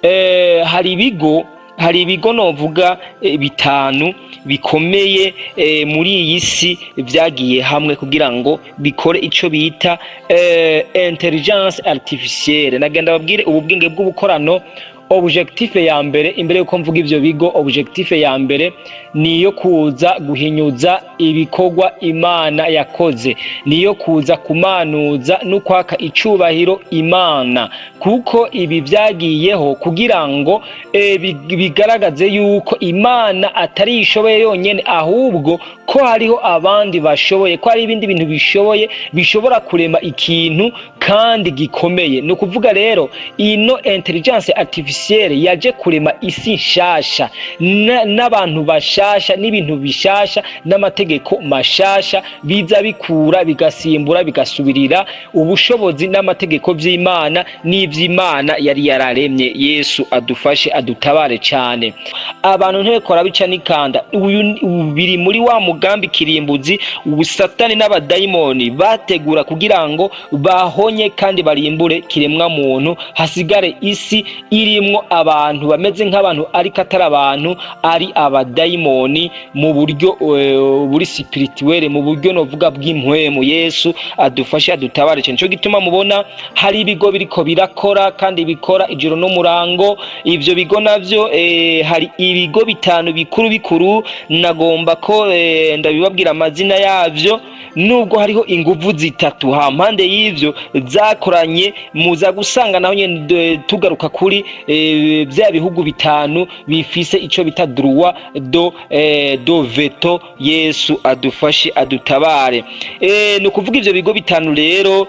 Hari ibigo novuga bitanu bikomeye muri iyi si vyagiye hamwe kugira ngo bikore ico bita intelligence artificielle. Nagenda babwire ubu bwenge bw'ubukorano. Objectif ya mbere, imbere yuko mvuga ivyo bigo, objectif ya mbere niyo kuza guhinyuza ibikorwa Imana yakoze, niyo kuza kumanuza no kwaka icubahiro Imana, kuko ibi vyagiyeho kugira ngo bigaragaze yuko Imana atari ishoboye yonyene, ahubwo ko hariho abandi bashoboye, ko hari ibindi bintu bishoboye, bishobora kurema ikintu kandi gikomeye. Ni ukuvuga rero ino intelligence artificielle yaje kurema isi nshasha n'abantu bashasha n'ibintu bishasha n'amategeko mashasha, biza bikura, bigasimbura, bigasubirira ubushobozi n'amategeko vy'Imana n'ivy'Imana yari yararemye. Yesu adufashe, adutabare cyane. Abantu ntibekora bica n'ikanda. Uyu biri muri wa mugambi kirimbuzi ubusatani n'abadayimoni bategura kugira ngo bahonye kandi barimbure kiremwa muntu, hasigare isi irimwo abantu bameze nk'abantu ariko atari abantu, ari abadayimoni mu buryo buri spirituel, mu buryo novuga bw'impwemu. Yesu adufashe, adutabare cyane. Nico gituma mubona hari ibigo biriko birakora kandi bikora ijoro n'umurango. Ivyo bigo navyo, hari ibigo bitanu bikuru bikuru. Nagomba ko ndabibabwira amazina yavyo, nubwo hariho inguvu zitatu hampande y'ivyo zakoranye. Muza gusanga naho nyene tugaruka kuri vya bihugu bitanu bifise ico bita droit de veto. Yesu adufashe, adutabare. Ni ukuvuga ivyo bigo bitanu rero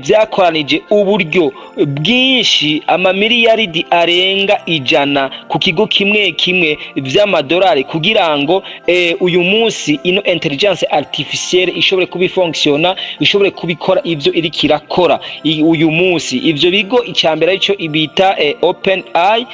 vyakoranije uburyo bwinshi, amamiliyaridi arenga 100 ku kigo kimwe kimwe vy'amadolari, kugira ngo uyu munsi ino intelligence artificielle ishobore kubifonctiona, ishobore kubikora ivyo iriko irakora uyu munsi. Ivyo bigo, icambere arico bita OpenAI,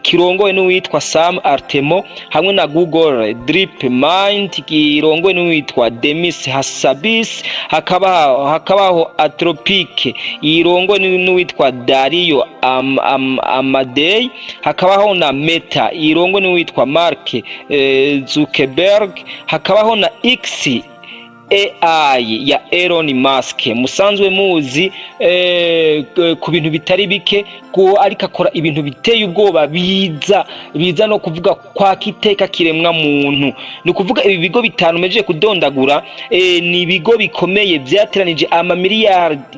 kirongowe n'uwitwa Sam Altman, hamwe na Google DeepMind kirongowe n'uwitwa Demis Hassabis, hakabaho Anthropic irongowe n'uwitwa Dario Amodei, hakabaho na Meta irongowe n'uwitwa Mark Zuckerberg, hakabaho na X AI ya Elon Musk musanzwe muzi ku bintu bitari bike, ko ariko akora ibintu biteye ubwoba, biza no kuvuga kwa kiteka kiremwa muntu. Ni ukuvuga ibi bigo bitanu mejeje kudondagura ni ibigo bikomeye vyateranije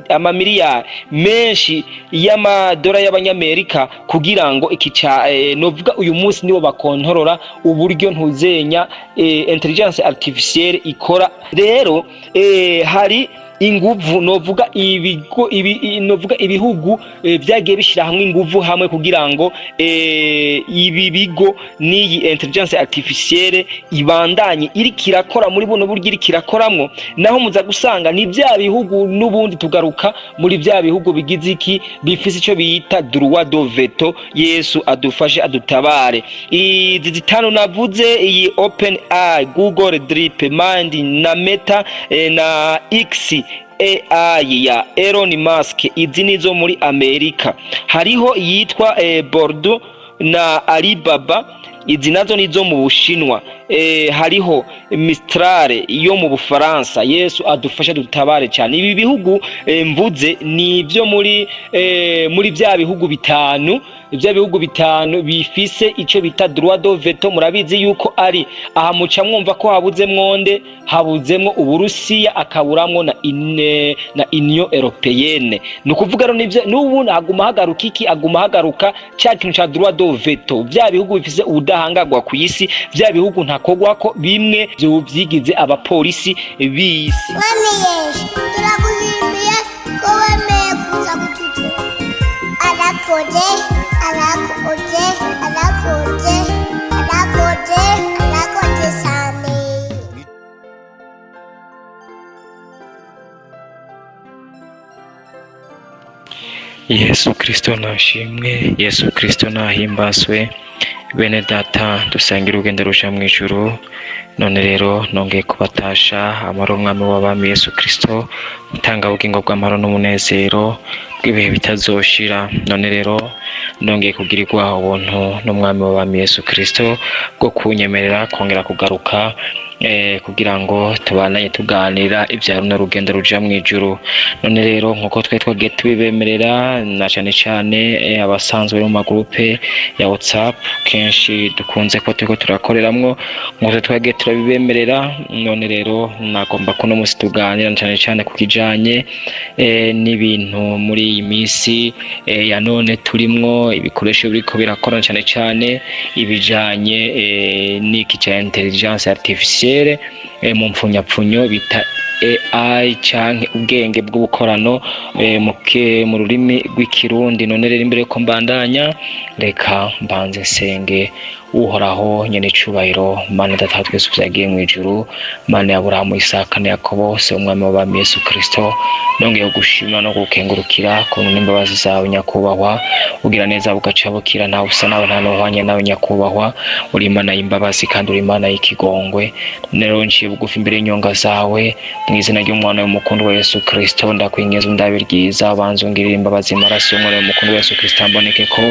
amamiliyari menshi y'amadora y'abanyamerika kugira ngo iki ca novuga uyu munsi nibo bakontorora uburyo ntuzenya intelligence artificielle ikora. Rero hari inguvu, novuga ibigo ibi, novuga ibihugu vyagiye bishira hamwe inguvu hamwe kugira ngo ibi bigo n'iyi intelligence artificielle ibandanye iriko irakora muri buno buryo iriko irakoramwo. Naho muza gusanga ni vya bihugu n'ubundi tugaruka muri vya bihugu bigize iki, bifise ico bita droit de veto. Yesu adufashe, adutabare. Izi zitanu navuze, iyi OpenAI, Google DeepMind na Meta na X AI ya Elon Musk, izi nizo muri Amerika. Hariho iyitwa Baidu na Alibaba, izi nazo nizo mu Bushinwa. Hariho Mistral yo mu Bufaransa. Yesu adufashe, dutabare cyane. Ibi bihugu mvuze ni ibyo muri bya bihugu bitanu, bya bihugu bitanu bifise ico bita droit de veto. Murabizi yuko ari aha muca mwumva ko habuzemwo nde? Habuzemwo Uburusiya, akaburamwo na Union Européenne. Ni ukuvuga rero nivyo n'ubu aguma hagaruka iki, aguma hagaruka ca kintu ca droit de veto, vya bihugu bifise ubudahangarwa ku isi, vya bihugu ntakogwako, bimwe vyo vyigize abapolisi b'isi. Mwami Yesu, turagushimiye ko wemeye kuza kututura. Arakoze, arakoze, arakoze, arakoze, arakoze cyane. Yesu Kristo nashimwe, Yesu Kristo nahimbazwe. Bene data dusangira urugendo ruja mu ijuru, none rero nongeye kubatasha amahoro, umwami w'abami Yesu Kristo, mutangabugingo bw'amahoro n'umunezero. bw'ibihe bitazoshira. None rero nongeye kugirirwa ubuntu n'umwami w'abami Yesu Kristo bwo kunyemerera kongera kugaruka kugira ngo tubandanye tuganira ibya runo rugendo ruja mw'ijuru. None rero nkuko twe twagiye tubibemerera, na cane cane abasanzwe bari mu magroupe ya WhatsApp kenshi dukunze ko turiko turakoreramwo, nkuko twagiye turabibemerera. None rero nagomba ko uno musi tuganira na cane cane ku kijanye n'ibintu muri iyi minsi ya none turimwo, ibikoresho biriko birakora, cane cane ibijanye n'iki ca intelligence artificielle, mu mpfunyapfunyo bita AI canke ubwenge bw'ubukorano mu rurimi rw'ikirundi. None rero imbere yuko mbandanya, reka mbanze nsenge. Uhoraho nyene icubahiro, Mana Data wa twese vyagiye mw'ijuru, Mana ya Aburahamu, Isaka na Yakobo, se umwami w'abami Yesu Kristo, nongeye gushima no gukengurukira kuntu n'imbabazi zawe nyakubahwa, ugira neza bugaca bukira, ntawe usa nawe, nta n'uhwanye nawe nyakubahwa. Uri Imana y'imbabazi kandi uri Imana y'ikigongwe. None rero nciye bugufi imbere y'inyonga zawe mu izina ry'umwana w'umukundwa wa Yesu Kristo, ndakwinginze undabe ryiza, banza ungirire imbabazi, amaraso y'umwana w'umukundwa wa Yesu Kristo amboneke ko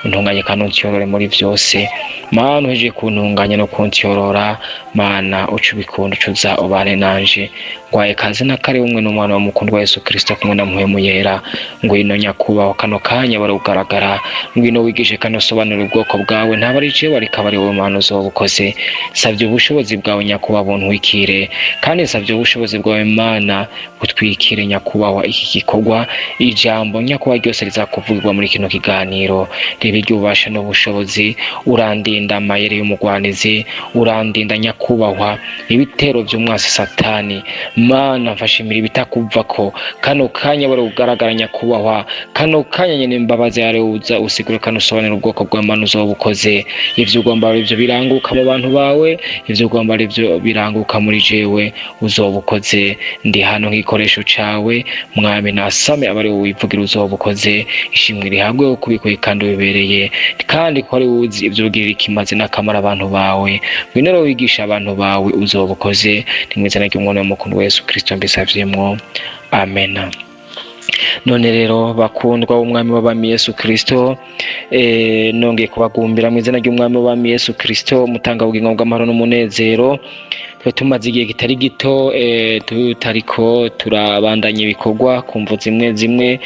untunganye kandi untyorore muri vyose. Mana, uhejeje kuntunganya no kuntyorora, Mana uca ubikunda, ucuza ubane nanje ngwaye kaze na kare umwe n'umwana w'umukundwa wa Yesu Kristo kumwe na Mpwemu Yera. Ngwino nyakubahwa, kano kanya barugaragara, ngwino wigishe kandi usobanurire ubwoko bwawe, ntaba ari jewe ariko aba ari wowe Mana uzoba ukoze. Savye ubushobozi bwawe nyakubahwa buntwikire, kandi nsavye ubushobozi bwawe Mana butwikire nyakubahwa iki gikorwa. Ijambo nyakubahwa ryose rizakuvugirwa muri kino kiganiro ribe iry'ububasha n'ubushobozi. Urandinda amayeri y'umugwanizi, urandinda nyakubahwa ibitero vy'umwasi Satani. Mana mfasha imira ibitakuvako kano kanya bari kugaragara nyakubahwa, kano kanya nyene imbabazi yawe uza usigure kandi usobanure ubwoko bwa Mana uzoba ukoze. Ivyo ugomba ari ivyo biranguka mu bantu bawe, ivyo ugomba ari ivyo biranguka muri jewe, uzoba ukoze. Ndi hano nk'igikoresho cawe Mwami, nasame aba ari wowe wivugira, uzoba ukoze. Ishimwe rihabwe kubikuye kandi ubibereye, kandi ko ari wowe uzi ivyo ugirira ikimazi n'akamaro abantu bawe. Ngwino rero wigisha abantu bawe, uzoba ukoze. Ni mw'izina ry'umwana w'umukundwa wa Yesu Kristo mbisavyemwo, amena. None rero bakundwa b'umwami w'abami Yesu Kristo, nongeye kubagumbira mu izina ry'umwami w'abami Yesu Kristo, mutanga bugingo bw'amahoro n'umunezero. Twe tumaze igihe kitari gito tutariko turabandanya ibikorwa ku mvo zimwe zimwe,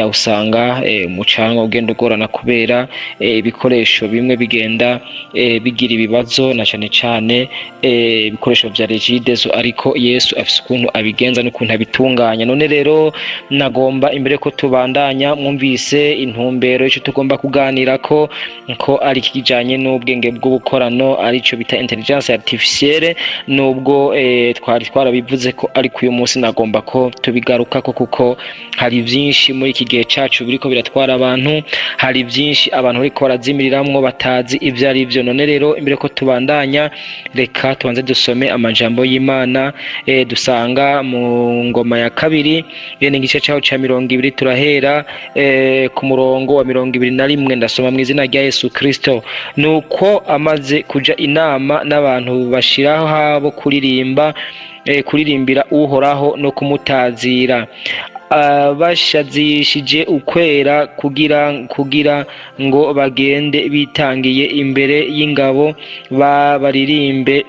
usanga umucanwa ugenda ugorana kubera ibikoresho bimwe bigenda bigira ibibazo, na cane cane ibikoresho vya Regideso, ariko Yesu afise ukuntu abigenza n'ukuntu abitunganya. None rero nagomba imbere ko tubandanya, mwumvise intumbero ico tugomba kuganirako ko ari ikijanye n'ubwenge bw'ubukorano, arico bita intelligence artificielle, nubwo twari twarabivuze ko, ariko uyu munsi nagomba ko tubigarukako kuko hari vyinshi muri iki gihe cacu biriko biratwara abantu, hari vyinshi abantu bariko barazimiriramwo batazi ivyo ari vyo. None rero imbere ko tubandanya, reka tubanze dusome amajambo y'Imana dusanga mu Ngoma ya Kabiri, ni igice caho ca 20, turahera ku murongo wa 21. Ndasoma mu izina rya Yesu Kristo. Nuko amaze kuja inama n'abantu, bashiraho habo kuririmba, kuririmbira Uhoraho no kumutazira, bashazishije ukwera, kugira ngo bagende bitangiye imbere y'ingabo, baririmbe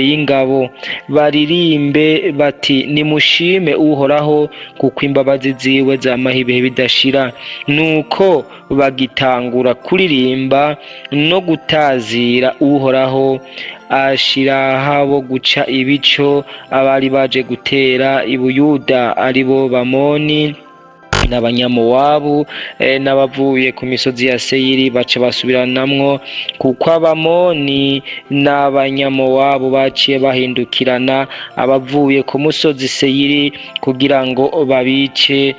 y'ingabo, baririmbe bati: "Nimushime Uhoraho, kuko imbabazi ziwe zamaho ibihe bidashira." Nuko bagitangura kuririmba no gutazira Uhoraho, ashiraho guca ibico abari baje gutera i Buyuda, aribo Bamoni n'Abanyamowabu n'abavuye ku misozi ya Seyiri, baca basubiranamwo, kuko Abamoni n'Abanyamowabu baciye bahindukirana abavuye ku musozi Seyiri kugira ngo babice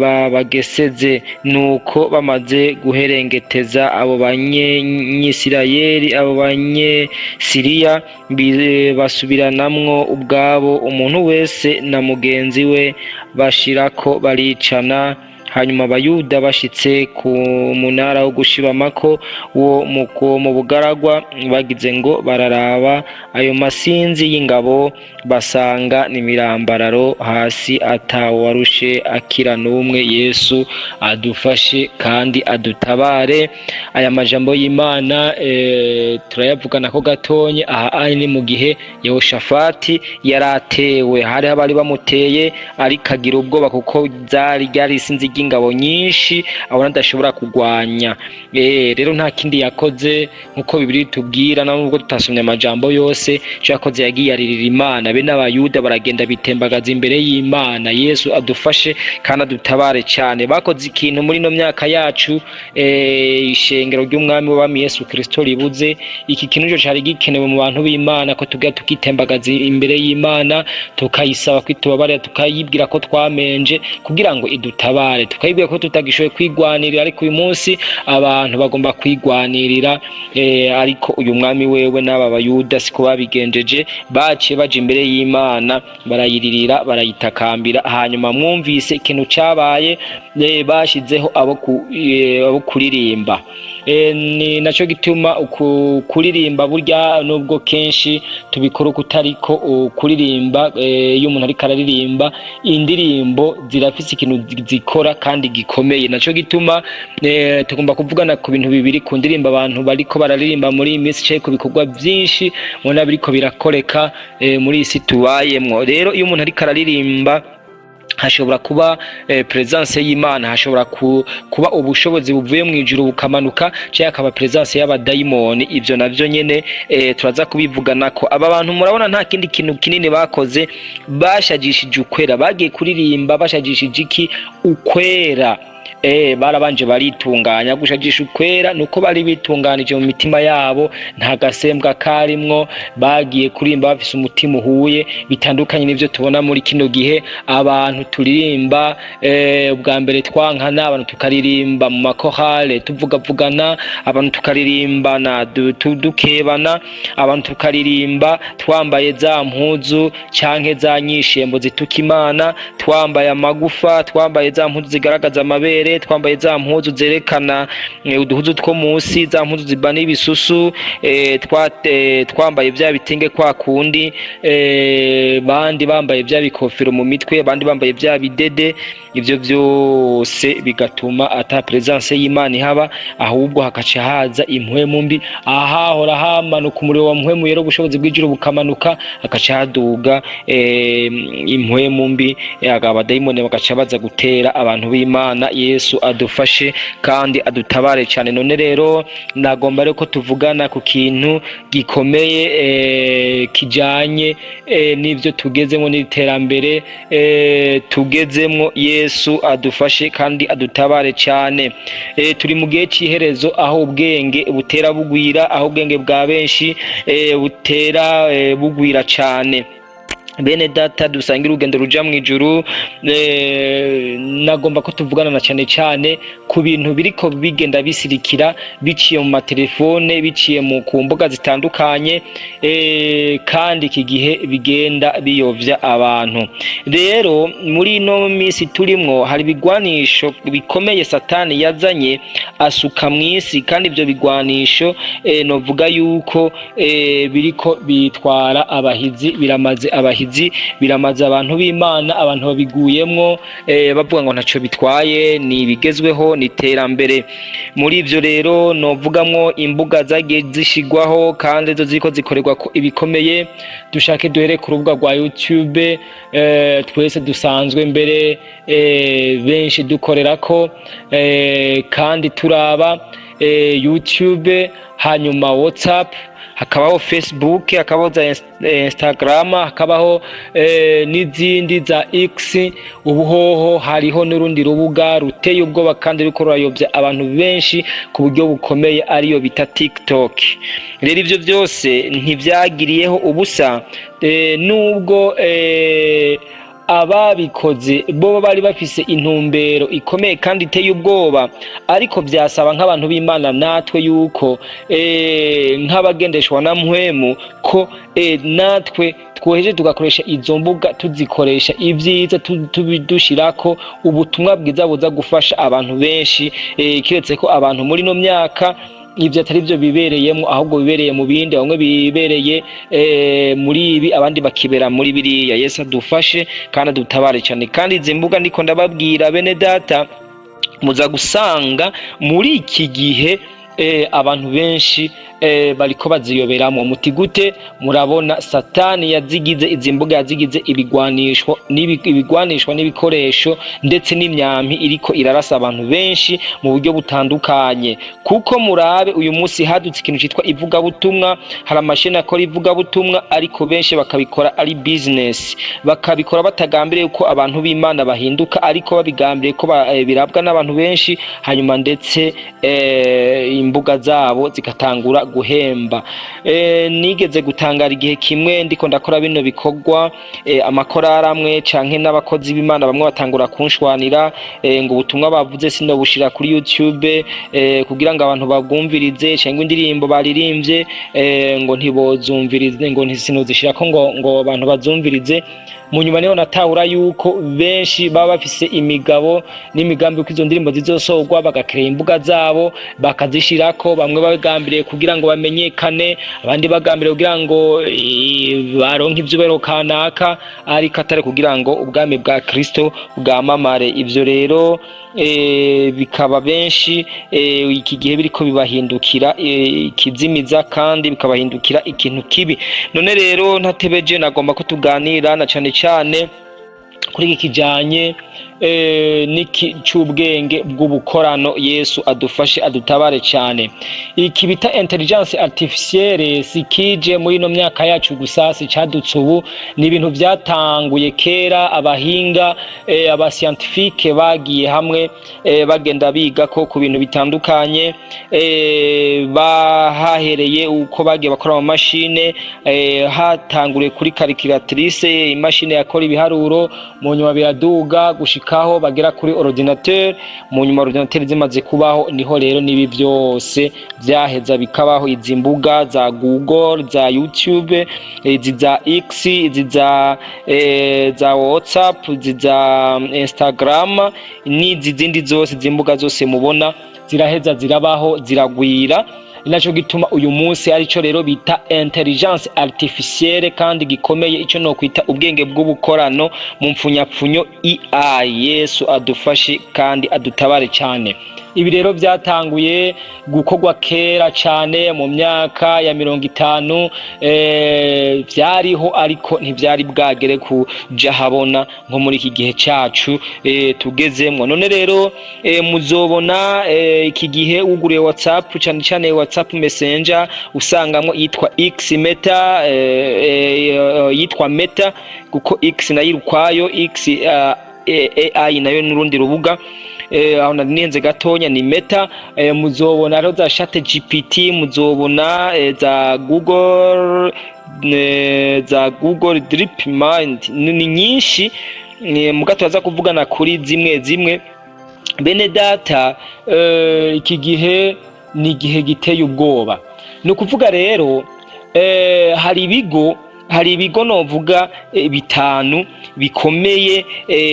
babageseze. Nuko bamaze guherengeteza abo Banyisirayeli, abo Banyesiriya basubiranamwo ubwabo, umuntu wese na mugenzi we, bashirako baricana. Hanyuma Abayuda bashitse ku munara wo gushibamako wo mu bugaragwa, bagize ngo bararaba ayo masinzi y'ingabo, basanga n'imirambararo hasi, atawarushe akira n'umwe. Yesu adufashe kandi adutabare. Aya majambo y'Imana turayavugana ko gatonye. Aha ari ni mu gihe Yehoshafati yaratewe, hari abari bamuteye, ariko agira ubwoba kuko zari ryari isinzi ry'ingabo nyinshi abona adashobora kugwanya. Rero nta kindi yakoze, nkuko Bibiliya itubwira, nubwo tutasomye amajambo yose, ico yakoze yagiye aririra Imana. Be n'Abayuda baragenda bitembagaza imbere y'Imana. Yesu adufashe kandi adutabare cyane. Bakoze ikintu muri ino myaka yacu ishengero ry'Umwami w'Abami Yesu Kristo ribuze. Iki kintu cyo cari gikenewe mu bantu b'Imana, ko tubwira tukitembagaza imbere y'Imana, tukayisaba ko itubabarira, tukayibwira ko twamenje kugira ngo idutabare, tukayibwira ko tutagishoboye kwigwanirira. Ariko uyu munsi abantu bagomba kwigwanirira, ariko uyu mwami wewe n'aba Bayuda siko babigenjeje. Baciye baja imbere y'Imana, barayiririra, barayitakambira. Hanyuma mwumvise ikintu cabaye, bashizeho abo kuririmba. Ni naco gituma kuririmba burya, nubwo kenshi tubikora uko utariko, kuririmba, iyo umuntu ariko araririmba indirimbo zirafise ikintu zikora kandi gikomeye. Naco gituma tugomba kuvugana ku bintu bibiri: ku ndirimbo abantu bariko bararirimba muri iyi minsi, canke ku bikorwa vyinshi mubona biriko birakoreka muri iyi si tubayemwo. Rero iyo umuntu ariko araririmba, hashobora kuba presence y'Imana, hashobora kuba ubushobozi buvuye mu ijuru bukamanuka, cyangwa akaba presence y'abadayimoni. Ivyo navyo nyene turaza kubivuganako. Aba bantu murabona nta kindi kintu kinini bakoze, bashajishije ukwera. Bagiye kuririmba bashajishije iki? Ukwera. Barabanje baritunganya. Gushajisha ukwera nuko bari bitunganije mu mitima yabo, nta gasembwa karimwo. Bagiye kuririmba bafise umutima uhuye, bitandukanye n'ivyo tubona muri kino gihe, abantu turirimba ubwa mbere twankana, abantu tukaririmba mu makorale tuvugavugana, abantu tukaririmbana dukebana, abantu tukaririmba twambaye za mpuzu canke za nyishembo zituka Imana, twambaye amagufa, twambaye za mpuzu zigaragaza amabere, twambaye za mpuzu zerekana uduhuzu two munsi, za mpuzu zibana ibisusu, twambaye bya bitenge kwa kundi, bandi bambaye bya bikofero mu mitwe, abandi bambaye bya bidede. Ivyo vyose bigatuma ata presence y'Imana ihaba, ahubwo hakaca haza impwemu mbi. Ahahora hamanuka umuriro wa mpwemu yera, ubushobozi bw'ijuru bukamanuka, hakaca haduga impwemu mbi, abadayimoni bagaca baza gutera abantu b'Imana. Yesu adufashe kandi adutabare cyane. None rero nagomba rero ko tuvugana ku kintu gikomeye kijanye n'ivyo tugezemo n'iterambere tugezemo. Yesu adufashe kandi adutabare cyane. Turi mu gihe cy'iherezo, aho ubwenge butera bugwira, aho ubwenge bwa benshi butera bugwira cyane. Bene data dusangira urugendo ruja mu ijuru, nagomba ko tuvugana na cyane cyane ku bintu biriko bigenda bisirikira biciye mu matelefone, biciye mu ku mbuga zitandukanye, kandi iki gihe bigenda biyovya abantu. Rero muri ino minsi turimwo, hari ibigwanisho bikomeye Satani yazanye asuka mw'isi, kandi ivyo bigwanisho novuga yuko biriko bitwara abahizi, biramaze abahizi, biramaze abantu b'Imana. Abantu babiguyemwo bavuga ngo ntaco bitwaye, ni ibigezweho, ni iterambere. Muri ivyo rero novugamwo imbuga zagiye zishigwaho kandi zo ziriko zikorerwa ko ibikomeye. Dushake duhere ku rubuga rwa YouTube, twese dusanzwe mbere benshi dukorerako, kandi turaba YouTube, hanyuma WhatsApp, hakabaho Facebook, hakabaho za Instagram, hakabaho n'izindi za X. Ubuhoho hariho n'urundi rubuga ruteye ubwoba kandi ruriko rurayobya abantu benshi ku buryo bukomeye, ariyo bita TikTok. Rero ivyo byose ntivyagiriyeho ubusa, nubwo Ababikoze bo bari bafise intumbero ikomeye kandi iteye ubwoba, ariko vyasaba nk'abantu b'Imana natwe yuko nk'abagendeshwa na Mpwemu ko natwe twoheje tugakoresha izo mbuga, tuzikoresha ibyiza, dushirako ubutumwa bwiza buza gufasha abantu benshi, kiretse ko abantu muri no myaka ivyo atari byo bibereyemo, ahubwo bibereye mu bindi. Bamwe bibereye muri ibi, abandi bakibera muri biriya. Yesu adufashe kandi adutabare cyane. Kandi izi mbuga ndiko ndababwira, bene data, muza gusanga muri iki gihe abantu benshi bariko baziyoberamo. Muti gute? Murabona Satani yazigize, izi mbuga yazigize ibigwanisho ibigwanishwa n'ibikoresho, ndetse n'imyampi iriko irarasa abantu benshi mu buryo butandukanye. Kuko murabe, uyu munsi hadutse ikintu citwa ivugabutumwa. Hari amasheni akora ivugabutumwa, ariko benshi bakabikora ari business, bakabikora batagambiriye ko abantu b'Imana bahinduka, ariko babigambiriye ko birabwa n'abantu benshi, hanyuma ndetse imbuga zabo zigatangura guhemba. Nigeze gutangara igihe kimwe ndiko ndakora bino bikorwa, amakorari amwe canke n'abakozi b'Imana bamwe batangura kunshwanira, ngo ubutumwa bavuze sinobushira kuri YouTube kugira ngo abantu babwumvirize, canke indirimbo baririmbye ngo ntibozumvirize, ngo ntisinozishirako ngo abantu bazumvirize. Mu nyuma niho natahura yuko benshi baba bafise imigabo n'imigambi ko izo ndirimbo zizosohorwa, bagakerera imbuga zabo bakazishirako. Bamwe bagambiriye kugira ngo bamenyekane, abandi bagambiriye kugira ngo baronke ivyubahiro kanaka, ariko atari kugira ngo ubwami bwa Kristo bwamamare. Ivyo rero bikaba benshi iki gihe biriko bibahindukira ikizimiza, kandi bikabahindukira ikintu kibi. None rero ntatebeje, nagomba ko tuganira na cane cane kuri iki kijanye n'iki c'ubwenge bw'ubukorano. Yesu adufashe, adutabare cyane. Iki bita intelligence artificielle sikije muri ino myaka yacu gusa, si cadutse ubu, ni ibintu vyatanguye kera. Abahinga, aba scientifique bagiye hamwe, bagenda biga ko ku bintu bitandukanye, bahahereye uko bagiye bakora mu mashine, hatanguriye kuri calculatrice, imashine yakora ibiharuro. Mu nyuma biraduga gushikaho bagera kuri ordinateur. Mu nyuma ordinateur zimaze kubaho, niho rero nibi byose vyaheza bikabaho: izi mbuga za Google, za YouTube, izi za X, izi za WhatsApp, izi za Instagram n'izi zindi zose. Izi mbuga zose mubona ziraheza zirabaho, ziragwira. Ni naco gituma uyu munsi arico rero bita intelligence artificielle kandi gikomeye, ico no kwita ubwenge bw'ubukorano mu mfunyapfunyo AI. Yesu adufashe kandi adutabare cyane. Ibi rero byatanguye gukorwa kera cyane, mu myaka ya 50 vyariho, ariko ntivyari bwagere kuja habona nko muri iki gihe cacu tugezemwo. None rero muzobona iki gihe wuguriye WhatsApp, cane cane WhatsApp Messenger, usangamwo yitwa X Meta, yitwa Meta, kuko X nayo iri ukwayo, X AI nayo n'urundi rubuga. Aho nari nenze gatonya ni Meta. Muzobona rero za Chat GPT, muzobona za Google DeepMind, ni nyinshi. Muga turaza kuvugana kuri zimwe zimwe. Bene data, iki gihe ni igihe giteye ubwoba. Ni ukuvuga rero hari ibigo novuga bitanu bikomeye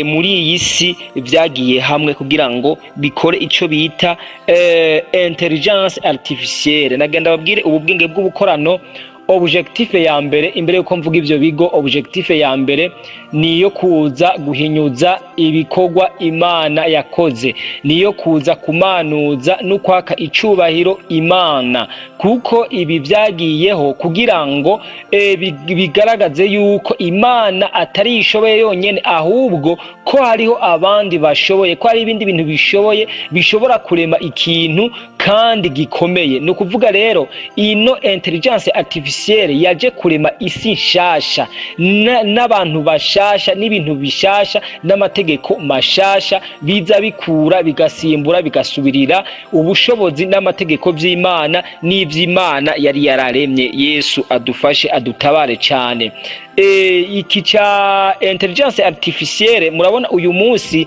muri iyi si vyagiye hamwe kugira ngo bikore ico bita intelligence artificielle. Nagenda babwire ubu bwenge bw'ubukorano. Objectif ya mbere, imbere yuko mvuga ivyo bigo, objectif ya mbere niyo kuza guhinyuza ibikorwa Imana yakoze, niyo kuza kumanuza no kwaka icubahiro Imana, kuko ibi vyagiyeho kugira ngo bigaragaze yuko Imana atari ishoboye yonyene, ahubwo ko hariho abandi bashoboye, ko hari ibindi bintu bishoboye, bishobora kurema ikintu. Kandi kandi gikomeye. Ni ukuvuga rero ino intelligence artificielle yaje kurema isi nshasha n'abantu bashasha n'ibintu bishasha n'amategeko mashasha, biza bikura, bigasimbura, bigasubirira ubushobozi n'amategeko vy'Imana n'ivy'Imana yari yararemye. Yesu adufashe, adutabare cyane. Iki ca intelligence artificielle, murabona uyu munsi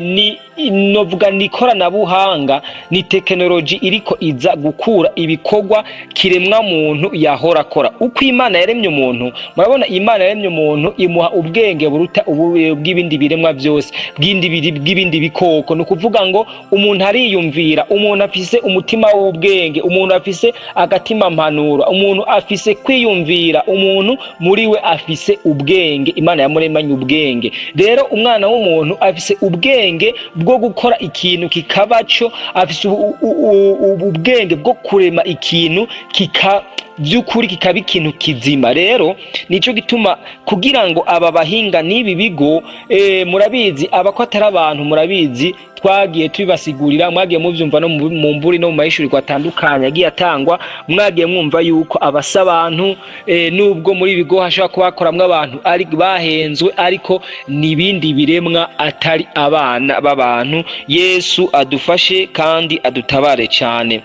ni novuga ni ikoranabuhanga, ni tekinoloji iriko iza gukura ibikorwa kiremwa muntu yahora akora. Uko Imana yaremye umuntu, murabona Imana yaremye umuntu imuha ubwenge buruta bw'ibindi biremwa byose, bw'ibindi bikoko. Ni ukuvuga ngo umuntu ariyumvira, umuntu afise umutima w'ubwenge, umuntu afise agatima mpanuro, umuntu afise kwiyumvira, umuntu muri we afise ubwenge. Imana yamuremanye ubwenge. Rero umwana w'umuntu afise ubwenge bwo gukora ikintu kikaba cyo, afise ubwenge bwo kurema ikintu kika by'ukuri kikaba ikintu kizima. Rero nico gituma kugira ngo aba bahinga n'ibi bigo, murabizi aba ko atari abantu, murabizi twagiye tubibasigurira, mwagiye muvyumva no mu mburi no mu mahishurirwa atandukanye agiye atangwa, mwagiye mwumva yuko abasa abantu, nubwo muri ibigo hashobora kuba hakoramwo abantu ari bahenzwe, ariko n'ibindi biremwa atari abana b'abantu. Yesu adufashe kandi adutabare cyane.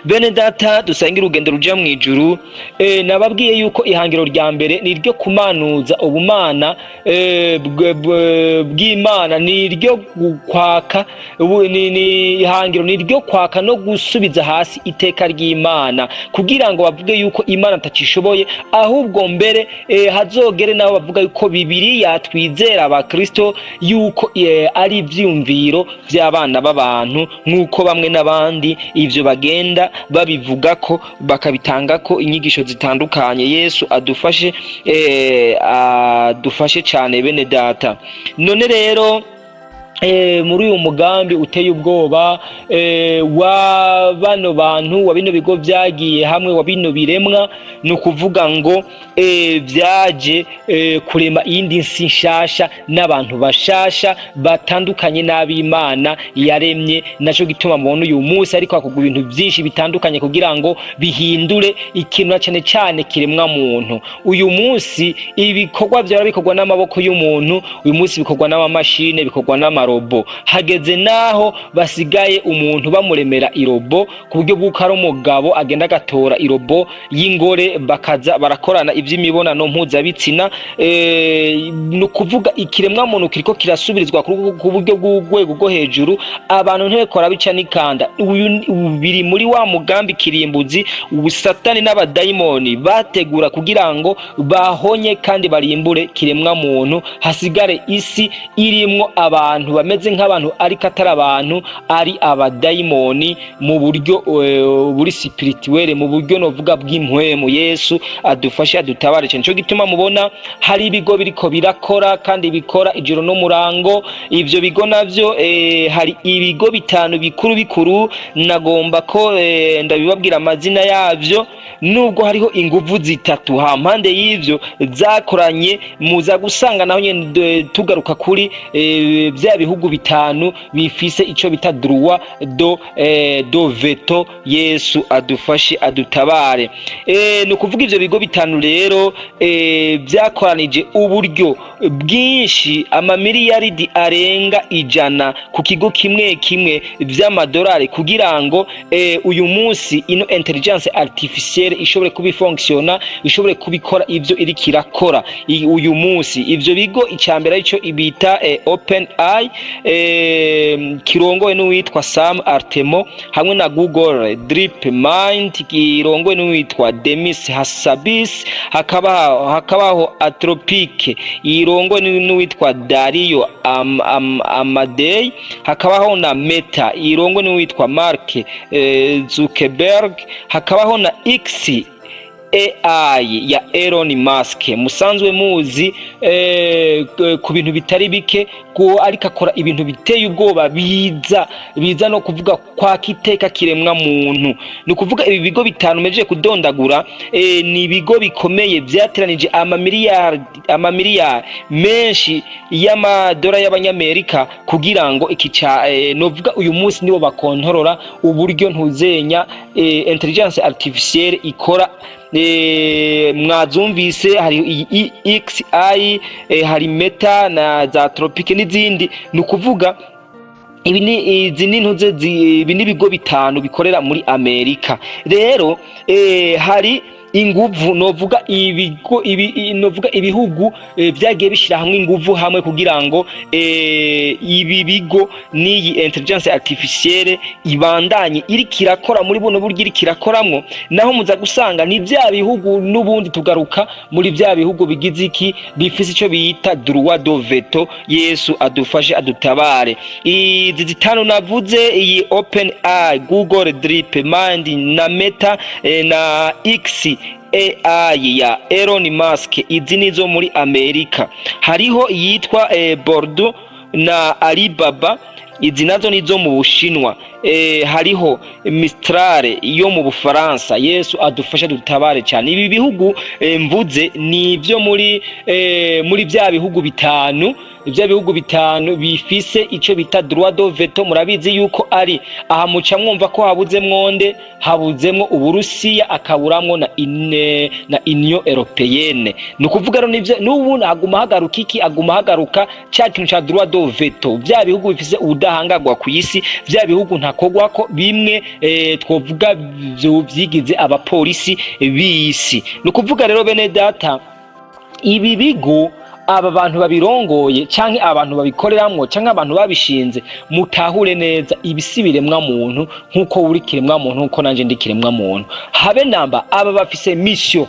Bene data dusangira urugendo ruja mu ijuru, nababwiye yuko ihangiro rya mbere ni iryo kumanuza ubumana bw'Imana, ni iryo kwaka ni ihangiro ni iryo kwaka no gusubiza hasi iteka ry'Imana, kugira ngo bavuge yuko Imana atacishoboye, ahubwo mbere hazogere nabo bavuga yuko Bibiliya twizera abakristo yuko ari ivyiyumviro vy'abana b'abantu, nk'uko bamwe n'abandi ivyo bagenda babivuga ko bakabitanga ko inyigisho zitandukanye. Yesu adufashe, adufashe cyane, bene data. None rero muri uyu mugambi uteye ubwoba wa bano bantu, wa bino bigo byagiye hamwe, wa bino biremwa, ni ukuvuga ngo byaje kurema iyindi nsi nshasha n'abantu bashasha batandukanye n'ab'Imana yaremye. Naco gituma mubona uyu munsi ariko hakorwa ibintu byinshi bitandukanye kugira ngo bihindure ikintu na cane cane kiremwa muntu. Uyu munsi ibikorwa vyara bikorwa n'amaboko y'umuntu, uyu munsi bikorwa n'amamashine, bikorwa n'amarobo. Hageze naho basigaye umuntu bamuremera irobo, ku buryo bw'uko ari umugabo agenda agatora irobo y'ingore, bakaza barakorana ivy'imibonano mpuzabitsina. Ni ukuvuga ikiremwa muntu kiriko kirasubirizwa ku buryo bw'urwego rwo hejuru. Abantu ntibekora bica n'ikanda. Uyu biri muri wa mugambi kirimbuzi Satani n'abadayimoni bategura kugira ngo bahonye kandi barimbure kiremwa muntu, hasigare isi irimwo abantu bameze nk'abantu ariko atari abantu, ari abadayimoni mu buryo buri spirituel, mu buryo novuga bw'impwemu. Yesu adufashe, adutabare cyane. Nico gituma mubona hari ibigo biriko birakora kandi bikora ijoro n'umurango. Ivyo bigo navyo, hari ibigo bitanu bikuru bikuru nagomba ko ndabibabwira amazina yavyo, nubwo hariho inguvu zitatu hampande y'ivyo zakoranye. Muza gusanga naho nyene tugaruka kuri vya bihugu bitanu bifise ico bita droit de veto. Yesu adufashe, adutabare. Ni ukuvuga ivyo bigo bitanu rero vyakoranije uburyo bwinshi, amamiliyaridi arenga 100 ku kigo kimwe kimwe vy'amadolari, kugira ngo uyu munsi ino intelligence artificielle ishobore kubifonctiona, ishobore kubikora ivyo iriko irakora uyu munsi. Ivyo bigo, icambere arico bita OpenAI, kirongowe n'uwitwa Sam Altman, hamwe na Google DeepMind kirongowe n'uwitwa Demis Hassabis, hakabaho Anthropic irongowe n'uwitwa Dario Amodei, hakabaho na Meta irongowe n'uwitwa Mark Zuckerberg, hakabaho na X AI ya Elon Musk musanzwe muzi ku bintu bitari bike. Ariko akora ibintu biteye ubwoba, biza no kuvuga kwa kiteka kiremwa muntu. Ni ukuvuga ibi bigo bitanu mejeje kudondagura, ni ibigo bikomeye vyateranije amamiliyari, amamiliyari menshi y'amadora y'abanyamerika kugira ngo iki ca novuga uyu munsi nibo bakontorora uburyo ntuzenya intelligence artificielle ikora. Mwazumvise, hari iyi XI, hari Meta na za Anthropic n'izindi. Ni ukuvuga ibi ni izi ni ntuze ibi ni ibigo bitanu bikorera muri Amerika. Rero hari inguvu, novuga ibigo ibi novuga ibihugu vyagiye bishira hamwe inguvu hamwe kugira ngo ibi bigo n'iyi intelligence artificielle ibandanye iriko irakora muri buno buryo iriko irakoramwo. Naho muza gusanga ni vya bihugu n'ubundi, tugaruka muri vya bihugu bigize iki, bifise ico bita droit de veto. Yesu adufashe, adutabare. Izi zitanu navuze, iyi Open AI, Google Deep Mind na Meta na X AI ya Elon Musk, izi nizo muri Amerika. Hariho iyitwa Baidu na Alibaba, izi nazo nizo mu Bushinwa. Hariho Mistral yo mu Bufaransa. Yesu adufashe, dutabare cyane. Ibi bihugu mvuze ni ibyo muri bya bihugu bitanu, ibyo bihugu bitanu bifise ico bita droit de veto. Murabizi yuko ari aha muca mwumva ko habuzemwo nde? Habuzemwo Uburusiya, akaburamwo na Union Européenne. Ni ukuvuga rero nivyo n'ubu aguma hagaruka iki, aguma hagaruka ca kintu ca droit de veto, vya bihugu bifise ubudahangarwa ku isi, vya bihugu ntakogwako, bimwe twovuga vyigize abapolisi b'isi. Ni ukuvuga rero, bene data, ibi bigo, aba bantu babirongoye canke abantu babikoreramwo canke abantu babishinze, mutahure neza, ibi si biremwa muntu nk'uko uri kiremwa muntu, nk'uko nanje ndi kiremwa muntu, habe namba. Aba bafise mission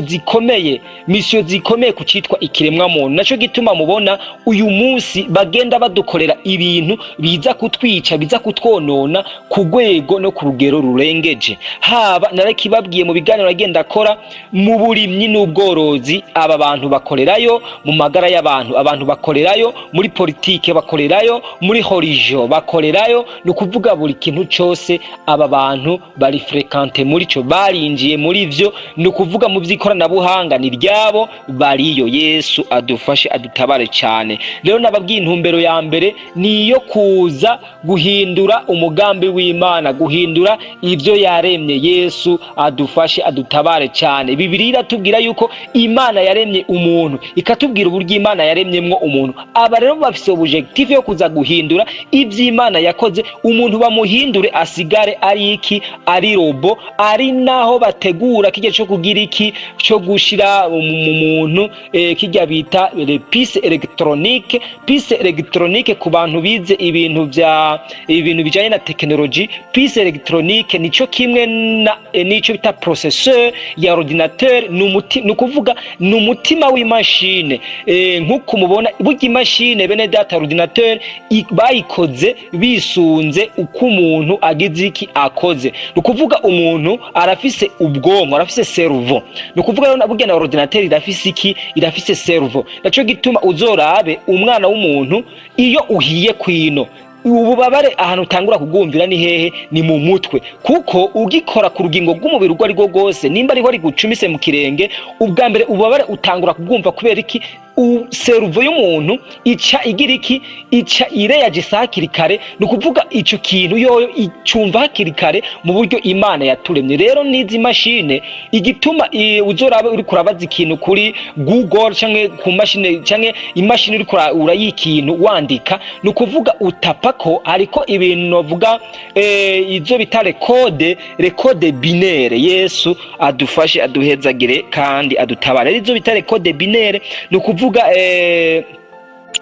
zikomeye, mission zikomeye ku citwa ikiremwa muntu. Naco gituma mubona uyu munsi bagenda badukorera ibintu biza kutwica, biza kutwonona ku rwego no ku rugero rurengeje. Haba narakibabwiye mu biganiro agenda akora mu burimyi n'ubworozi, aba bantu bakorerayo, mu magara y'abantu abantu bakorerayo, muri politike bakorerayo, muri religion bakorerayo. Ni ukuvuga buri kintu cose aba bantu bari fréquente muri cyo, barinjiye muri vyo. Ni ukuvuga mu by'ikoranabuhanga ni ryabo, bariyo. Yesu adufashe, adutabare cyane. Rero nababwiye, intumbero ya mbere ni iyo kuza guhindura umugambi w'Imana, guhindura ibyo yaremye. Yesu adufashe, adutabare cyane. Bibiliya iratubwira yuko Imana yaremye umuntu, ikatubwira uburyo Imana yaremyemwo umuntu. Aba rero bafise objectif yo kuza guhindura ivy'Imana yakoze, umuntu bamuhindure asigare ari iki? Ari robot. Ari naho bategura kijya cyo kugira iki, cyo gushira mu muntu kijya bita le puce électronique. Puce électronique, ku bantu bize ibintu vya ibintu bijanye na technologie, puce électronique nico kimwe na nico bita processeur ya ordinateur. Ni umuti, ni ukuvuga ni umutima w'imashine. Nk'uko mubona burya imashine, bene data, ordinateur bayikoze bisunze uko umuntu agize iki, akoze. Ni ukuvuga umuntu arafise ubwonko, arafise cerveau. Ni ukuvuga rero burya na ordinateur irafise iki? Irafise cerveau. Naco gituma uzorabe umwana w'umuntu, iyo uhiye kwino, ububabare ahantu utangura kugumvira ni hehe? Ni mu mutwe. Kuko ugikora ku rugingo rw'umubiri urwo ari rwo rwose, nimba ariho rigucumise mu kirenge, ubwa mbere ububabare utangura kubwumva. Kubera iki? Cerveau y'umuntu ica igira iki? Ica ireyagisa hakiri kare. Ni ukuvuga ico kintu yoyo icumva hakiri kare mu buryo Imana yaturemye. Rero n'izi mashine, igituma uzorabe uriko urabaza ikintu kuri Google canke ku mashine canke imashini, uriko urayiha ikintu wandika, ni ukuvuga utapa ko hariko ibintu novuga izo bita les codes binaires. Yesu adufashe, aduhezagire kandi adutabare. Izo bita les codes binaires, ni ukuvuga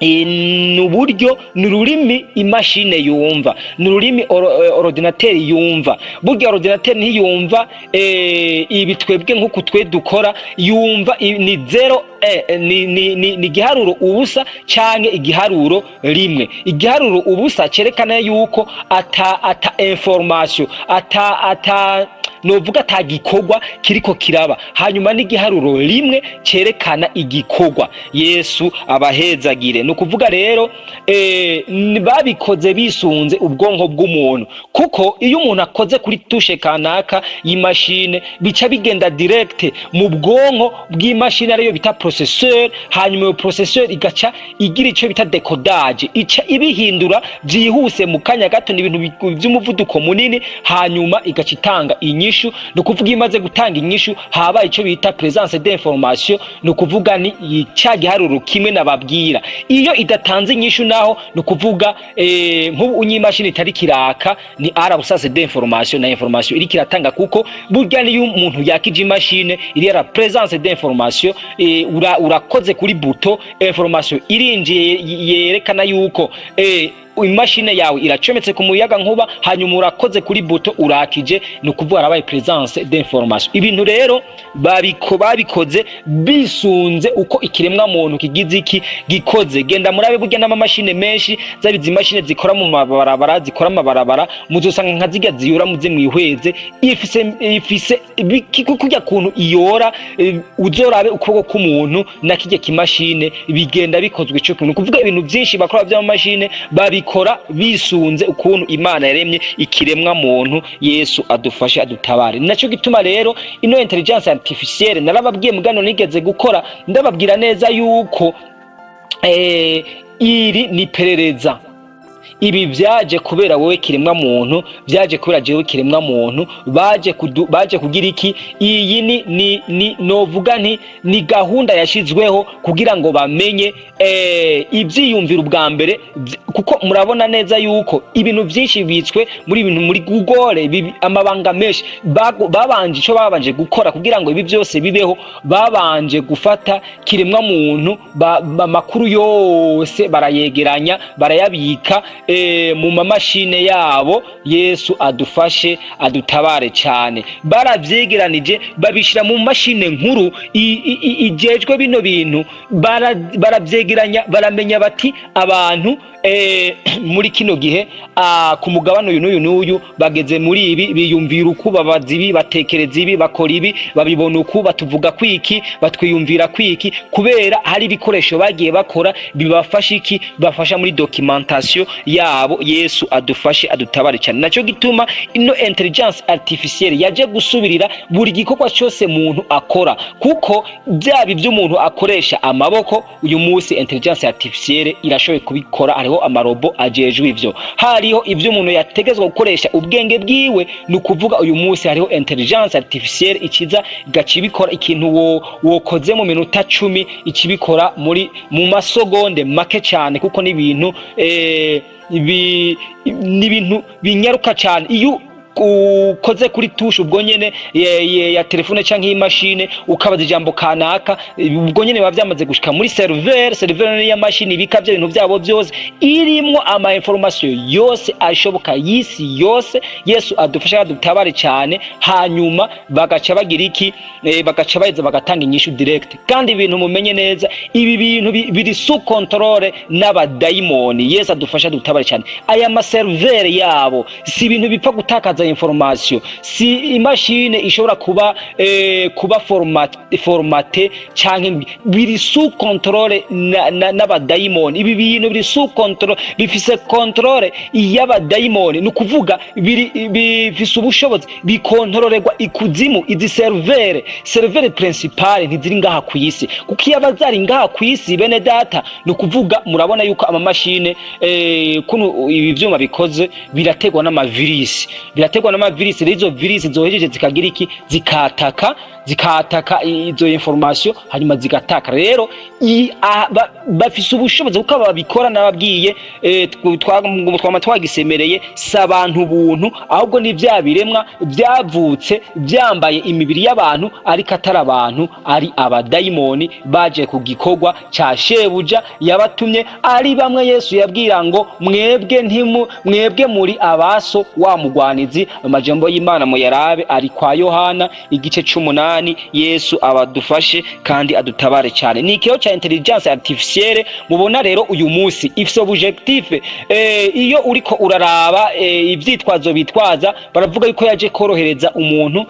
ni uburyo, ni ururimi imashine yumva, ni ururimi ordinateur yumva. Burya ordinateur ntiyumva ibi twebwe nk'uku twe dukora, yumva ni zéro, ni igiharuro ubusa canke igiharuro rimwe. Igiharuro ubusa cerekana yuko ata information, ata Novuga ata gikorwa kiriko kiraba, hanyuma n'igiharuro 1 cerekana igikorwa. Yesu abahezagire. Ni ukuvuga rero babikoze bisunze ubwonko bw'umuntu, kuko iyo umuntu akoze kuri touche kanaka y'imashine, bica bigenda direct mu bwonko bw'imashini, ariyo bita processeur. Hanyuma iyo processeur igaca igira ico bita décodage, ica ibihindura byihuse mu kanya gato, ni ibintu by'umuvuduko munini. Hanyuma igaca itanga inyishu. Ni ukuvuga iyo imaze gutanga inyishu, haba ico bita présence d'information, ni ukuvuga ni cya giharuro 1 nababwira. Iyo idatanze inyishu naho, ni ukuvuga nk'ubu unyi imashini itari kiraka, ni absence d'information, na information iriko iratanga, kuko burya niyo umuntu yakije imashine iri la présence d'information, urakoze kuri bouton, information irinjiye yerekana yuko imashine yawe iracometse ku muyaga nkuba. Hanyuma urakoze kuri bouton, urakije, ni ukuvuga harabaye présence d'information. Ibintu rero babikoze bisunze uko ikiremwa muntu kigize iki gikoze. Genda murabe, burya n'amamashine menshi, zaba izi mashine zikora mu mabarabara, zikora amabarabara, muzosanga nka zirya ziyora, muze mwihweze, ifise kurya kuntu iyora, uzorabe ukuboko k'umuntu na kirya kimashine bigenda bikozwe ico kintu. Kuvuga ibintu byinshi bakora by'amamashine, babikora bisunze ukuntu Imana yaremye ikiremwa muntu. Yesu adufashe, adutabare. Ni naco gituma rero ino intelligence artificielle, narababwiye mugano nigeze gukora, ndababwira neza yuko iri ni perereza. Ibi vyaje kubera wowe kiremwa muntu, vyaje kubera jewe kiremwa muntu. Baje kugira iki? Iyi ni novuga nti ni gahunda yashizweho kugira ngo bamenye ivyiyumviro ubwa mbere, kuko murabona neza yuko ibintu vyinshi bibitswe muri ibintu muri Google, amabanga menshi. Babanje, ico babanje gukora kugira ngo ibi byose bibeho, babanje gufata kiremwa muntu, amakuru yose barayegeranya, barayabika mu mamashine yabo. Yesu adufashe, adutabare cyane. Baravyegeranije, babishira mu mashine nkuru ijejwe bino bintu. Baravyegeranya, baramenya bati abantu muri kino gihe, ku mugabane uyu n'uyu n'uyu bageze muri ibi, biyumvira uku, babaza ibi, batekereza ibi, bakora ibi, babibona uku, batuvuga kwiki, batwiyumvira kwiki, kubera hari ibikoresho bagiye bakora bibafasha iki, bibafasha muri documentation yabo. Yesu adufashe, adutabare cyane. Naco gituma ino intelligence artificielle yaje gusubirira buri gikorwa cyose muntu akora, kuko byaba ibyo umuntu akoresha amaboko, uyu munsi intelligence artificielle irashoboye kubikora, hariho amarobo ajejwe ivyo. Hariho ibyo umuntu yategezwa gukoresha ubwenge bwiwe, ni ukuvuga uyu munsi hariho intelligence artificielle ikiza igaca ibikora. Ikintu wokoze mu minota 10, ikibikora mu masogonde make cyane, kuko n'ibintu ni ibintu binyaruka cyane. Iyo ukoze kuri touche ubwo nyene ya telefone canke y'imashine, ukabaza ijambo kanaka, ubwo nyene biba vyamaze gushika muri serveur. Serveur ni ya mashini ibika vya bintu vyabo vyose, irimwo ama information yose ashoboka y'isi yose. Yesu adufashe, adutabare cyane. Hanyuma bagaca bagira iki? Bagaca baheza bagatanga inyishu direct. Kandi ibintu mumenye neza, ibi bintu biri sous contrôle n'abadayimoni. Yesu adufashe, adutabare cyane. Aya ma serveur yabo si ibintu bipfa gutakaza information, si imashine ishobora kuba formaté canke biri sous contrôle n'abadayimoni. Ibi bintu biri sous contrôle, bifise contrôle y'abadayimoni, ni ukuvuga bifise ubushobozi, bikontororerwa ikuzimu. Izi serveur principale ntiziri ngaha ku isi, kuko iyo aba zari ngaha ku isi, bene data, ni ukuvuga murabona yuko amamashine, kuno ibi vyuma bikoze, birategwa n'amavirisi, birategwa n'amavirisi. Rero izo virisi zohejeje zikagira iki? Zikataka izo information, hanyuma zigataka. Rero bafise ubushobozi kuko babikora. Nababwiye, twama twagisemereye, si abantu buntu, ahubwo ni vya biremwa vyavutse vyambaye imibiri y'abantu, ariko atari abantu, ari abadayimoni baje ku gikorwa ca shebuja yabatumye, ari bamwe Yesu yabwira ngo mwebwe ntimu mwebwe muri abaso wa mugwanizi. Murabizi, amajambo y'Imana muyarabe ari kwa Yohana igice c'umunani. Yesu abadufashe kandi adutabare cyane. Ni ikiro cya intelligence artificielle mubona rero uyu munsi ifise objectif. Iyo uriko uraraba ivyitwazo bitwaza, baravuga yuko yaje korohereza umuntu,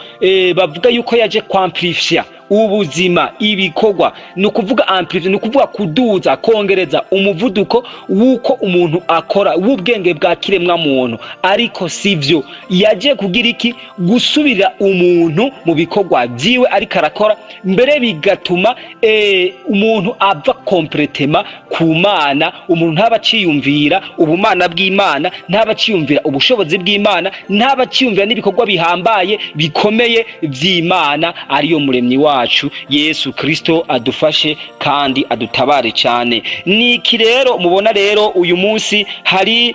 bavuga yuko yaje kwamplifya ubuzima, ibikorwa. Ni ukuvuga amplify, ni ukuvuga kuduza, kongereza umuvuduko w'uko umuntu akora, w'ubwenge bwa kiremwa muntu. Ariko sivyo, yaje kugira iki? Gusubira umuntu mu bikorwa vyiwe ariko arakora mbere, bigatuma umuntu ava complètement ku Mana. Umuntu ntaba aciyumvira ubumana bw'Imana, ntaba aciyumvira ubushobozi bw'Imana, ntaba aciyumvira n'ibikorwa bihambaye bikomeye vy'Imana ariyo muremyi wacu. Yesu Kristo adufashe kandi adutabare cyane. Niki rero mubona rero uyu munsi hari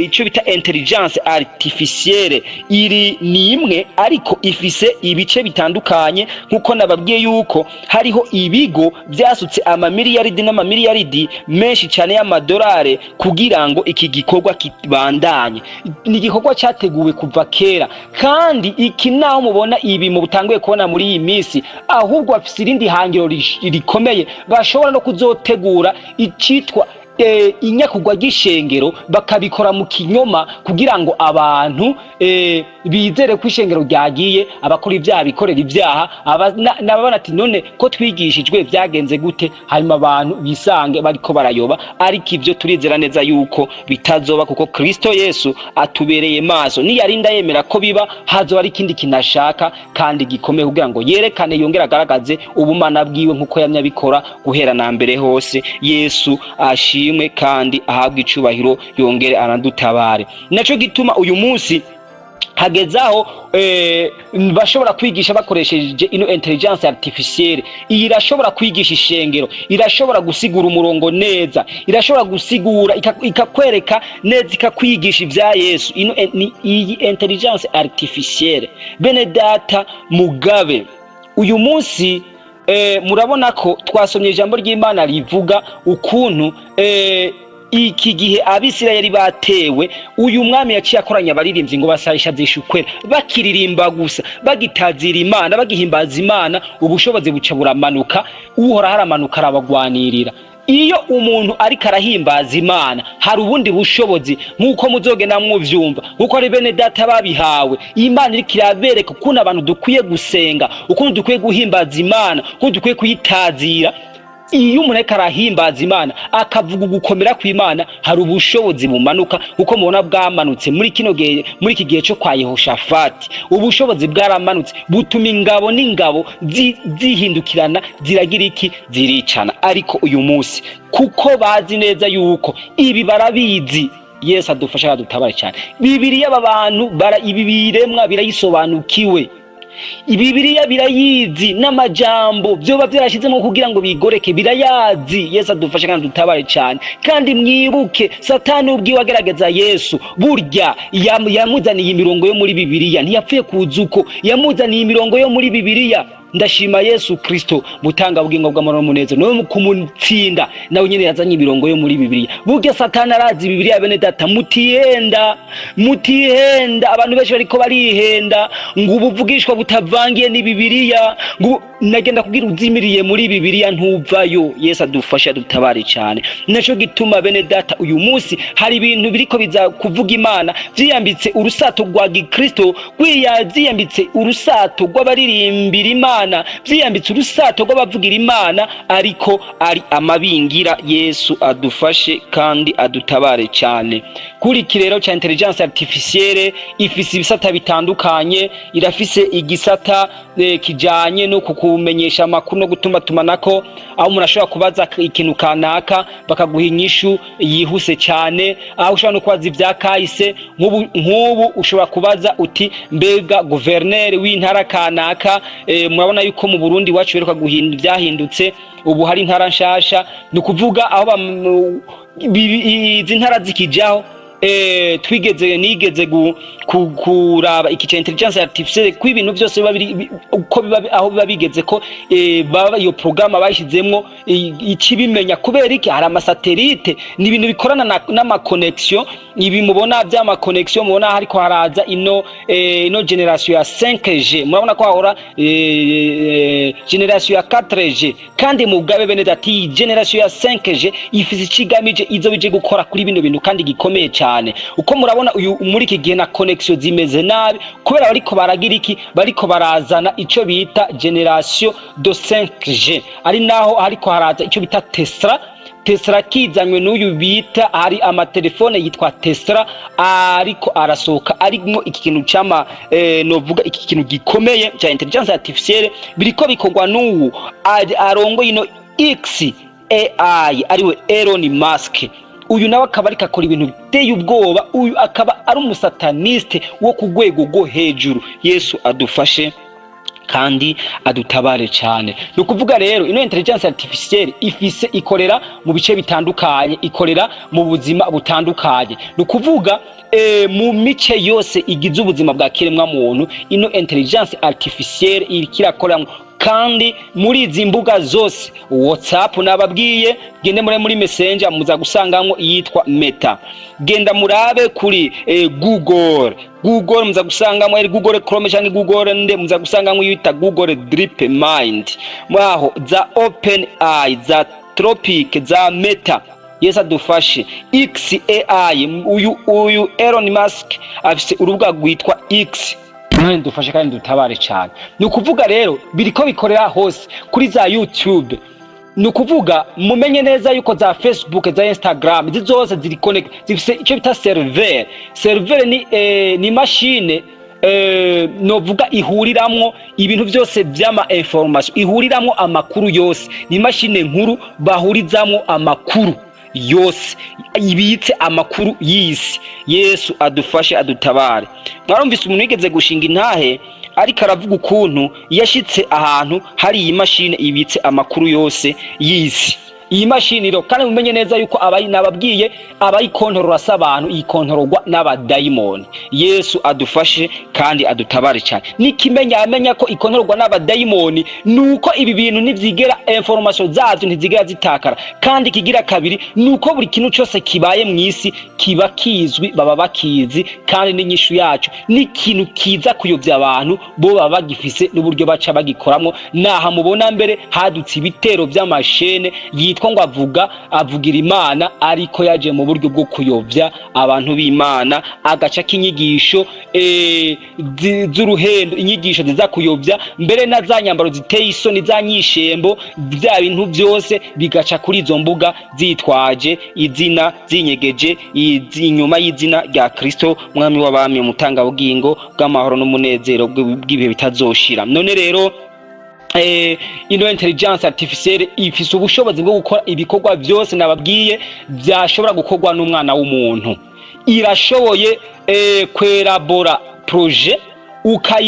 icyo bita intelligence artificielle. Iri ni imwe, ariko ifise ibice bitandukanye, nkuko nababwiye yuko hariho ibigo byasutse amamiliyaridi n'amamiliyaridi menshi cyane y'amadolari kugira ngo iki gikorwa kibandanye. Ni igikorwa cyateguwe kuva kera, kandi iki naho mubona ibi mu butanguye kubona muri iyi minsi, ahubwo bafise irindi hangiro rikomeye. Bashobora no kuzotegura icitwa inyakugwa ry'ishengero, bakabikora mu kinyoma kugira ngo abantu bizere ko ishengero ryagiye, abakora ibyaha bikorera ibyaha, n'ababona ati: "None ko twigishijwe, byagenze gute?" Hanyuma abantu bisange bariko barayoba. Ariko ivyo turizera neza yuko bitazoba, kuko Kristo Yesu atubereye maso. Niyarinda yemera ko biba, hazoba ari ikindi kintu ashaka kandi gikomeye kugira ngo yerekane, yongere agaragaze ubumana bwiwe nkuko yamye abikora guhera na mbere hose. Yesu ashimwe kandi ahabwe icubahiro, yongere anadutabare. Naco gituma uyu munsi hagezaho bashobora kwigisha bakoresheje ino intelligence artificielle. Iyi irashobora kwigisha ishengero, irashobora gusigura umurongo neza, irashobora gusigura, ikakwereka neza, ikakwigisha ibya Yesu. Ino ni iyi intelligence artificielle. Bene data, mugabe uyu munsi murabona ko twasomye ijambo ry'Imana rivuga ukuntu iki gihe Abisirayeli batewe, uyu mwami yaciye akoranya abaririmbyi ngo basarisha zishukwera. Bakiririmba gusa, bagitazira Imana, bagihimbaza Imana, ubushobozi buca buramanuka. Uhoraho aramanuka, arabagwanirira. Iyo umuntu ariko arahimbaza Imana, hari ubundi bushobozi, nk'uko muzogenda muvyumva, nk'uko ari bene data babihawe. Imana iriko irabereka ukuntu abantu dukwiye gusenga, ukuntu dukwiye guhimbaza Imana, ukuntu dukwiye kuyitazira. Iyo umuntu ariko arahimbaza Imana, akavuga ugukomera kw'Imana, hari ubushobozi bumanuka, kuko mubona bwamanutse muri kino gihe, muri iki gihe cyo kwa Yehoshafati. Ubushobozi bwaramanutse, butuma ingabo n'ingabo zihindukirana, ziragira iki? Ziricana. Ariko uyu munsi, kuko bazi neza yuko ibi barabizi, Yesu adufasha, adutabare cyane. Bibiliya aba bantu ibi biremwa birayisobanukiwe, Bibiliya birayizi, n'amajambo byoba byarashyizemo kugira ngo bigoreke birayazi. Yesu adufashe kandi dutabare cyane. Kandi mwibuke Satani ubwiwe agerageza Yesu, burya yamuzaniye imirongo yo muri Bibiliya. Ntiyapfuye kuza uko, yamuzaniye imirongo yo muri Bibiliya. Ndashima Yesu Kristo, mutanga bugingo bw'amahoro n'umunezero. Nawe mu kumutsinda, nawe nyene yazanye imirongo yo muri Bibiliya. Burya Satani arazi Bibiliya. Bene data, mutihenda, mutihenda. Abantu benshi bariko barihenda ngo ubuvugishwa butavangiye ni Bibiliya, ngo nagenda kubwira uzimiriye muri Bibiliya ntuvayo. Yesu adufashe, adutabare cyane. Naco gituma, bene data, uyu munsi hari ibintu biriko biza kuvuga Imana vyiyambitse urusato rwa gikristo, vyiyambitse urusato rw'abaririmbira Imana, vyiyambitse urusato rw'abavugira Imana, ariko ari amabingira. Yesu adufashe kandi adutabare cyane. Kuri iki rero cya intelligence artificielle, ifise ibisata bitandukanye. Irafise igisata kijanye no kukumenyesha amakuru no gutuma tumanako, aho umuntu ashobora kubaza ikintu kanaka bakaguha inyishu yihuse cyane, aho ushobora no kubaza ibya kahise. Nk'ubu ushobora kubaza uti: "Mbega guverineri w'intara kanaka?" Murabona yuko mu Burundi iwacu biheruka guhinda, byahindutse, ubu hari intara nshasha. Ni ukuvuga aho izi ntara zikijaho, twigeze nigeze kuraba iki ca intelligence artificielle, ko ibintu byose biba biri uko biba, aho biba bigeze, ko baba iyo programme bayishizemwo ikibimenya. Kubera iki? Hari amasatelite, ni ibintu bikorana n'ama connexion. Ibi mubona vy'ama connexion, mubona hariko haraza ino génération ya 5G. Murabona ko hahora génération ya 4G. Kandi mugabe, bene data, iyi génération ya 5G ifise ikigamije, izo bije gukora kuri bino bintu kandi gikomeye cyane. Uko murabona uyu muri iki gihe na connexion zimeze nabi, kubera bariko baragira iki? Bariko barazana ico bita génération de 5G, ari naho hariko haraza ico bita Tesla. Tesla kizanywe n'uyu bita, hari amatelefone yitwa Tesla ariko arasohoka arimo iki kintu cama, novuga iki kintu gikomeye cya intelligence artificielle. Biriko bikorwa n'uwu arongoye ino X AI, ariwe Elon Musk. Uyu nawe akaba ariko akora ibintu biteye ubwoba. Uyu akaba ari umusataniste wo ku rwego rwo hejuru. Yesu adufashe kandi adutabare cyane. Ni ukuvuga rero, ino intelligence artificielle ifise, ikorera mu bice bitandukanye, ikorera mu buzima butandukanye. Ni ukuvuga mu mice yose igize ubuzima bwa kiremwa muntu, ino intelligence artificielle iriko irakoramwo. Kandi muri izi mbuga zose, WhatsApp nababwiye, gende muri Messenger, muza gusangamwo iyitwa Meta. Genda murabe kuri Google, muza gusangamo ari Google Chrome cyangwa Google nde, muza gusangamo iyita Google Deep Mind. Mwaho za Open AI, za Anthropic, za Meta. Yesu adufashe. XAI, uyu Elon Musk afise urubuga rwitwa X. Imana dufashe kandi dutabare cyane. Ni ukuvuga rero, biriko bikorera hose, kuri za YouTube. Ni ukuvuga mumenye neza yuko za Facebook, za Instagram, izi zose ziri connect, zifise icyo bita serveur. Serveur ni machine, novuga ihuriramwo ibintu byose by'ama information, ihuriramwo amakuru yose. Ni machine nkuru bahurizamwo amakuru yose, ibitse amakuru y'isi. Yesu adufashe, adutabare. Mwarumvise umuntu yigeze gushinga intahe, ariko aravuga ukuntu yashitse ahantu hari iyi mashine ibitse amakuru yose y'isi. Iyi mashini rero, kandi mumenye neza yuko abayi, nababwiye, abayikontorora si abantu, ikontororwa n'abadayimoni. Yesu adufashe kandi adutabare cyane. Nikimenya amenya ko ikontororwa n'abadayimoni, nuko ibi bintu ntivyigera, information zavyo ntizigera zitakara. Kandi kigira kabiri, nuko buri kintu cyose kibaye mu isi kiba kizwi, baba bakizi, kandi n'inyishu yacu n'ikintu kiza kuyobya abantu, bo baba bagifise n'uburyo baca bagikoramwo. Naha mubona mbere hadutse ibitero vy'amashene yitwa ngo avuga, avugira Imana, ariko yaje mu buryo bwo kuyobya abantu b'Imana, agaca k'inyigisho z'uruhendo, inyigisho ziza kuyobya, mbere na za nyambaro ziteye isoni, za nyishembo, bya bintu byose bigaca kuri izo mbuga zitwaje izina, zinyegeje inyuma y'izina rya Kristo, Mwami w'abami, umutangabugingo bw'amahoro n'umunezero bw'ibihe bitazoshira. None rero, ino intelligence artificielle ifise ubushobozi bwo gukora ibikorwa byose nababwiye byashobora gukorwa n'umwana w'umuntu. Irashoboye kwerabora projet,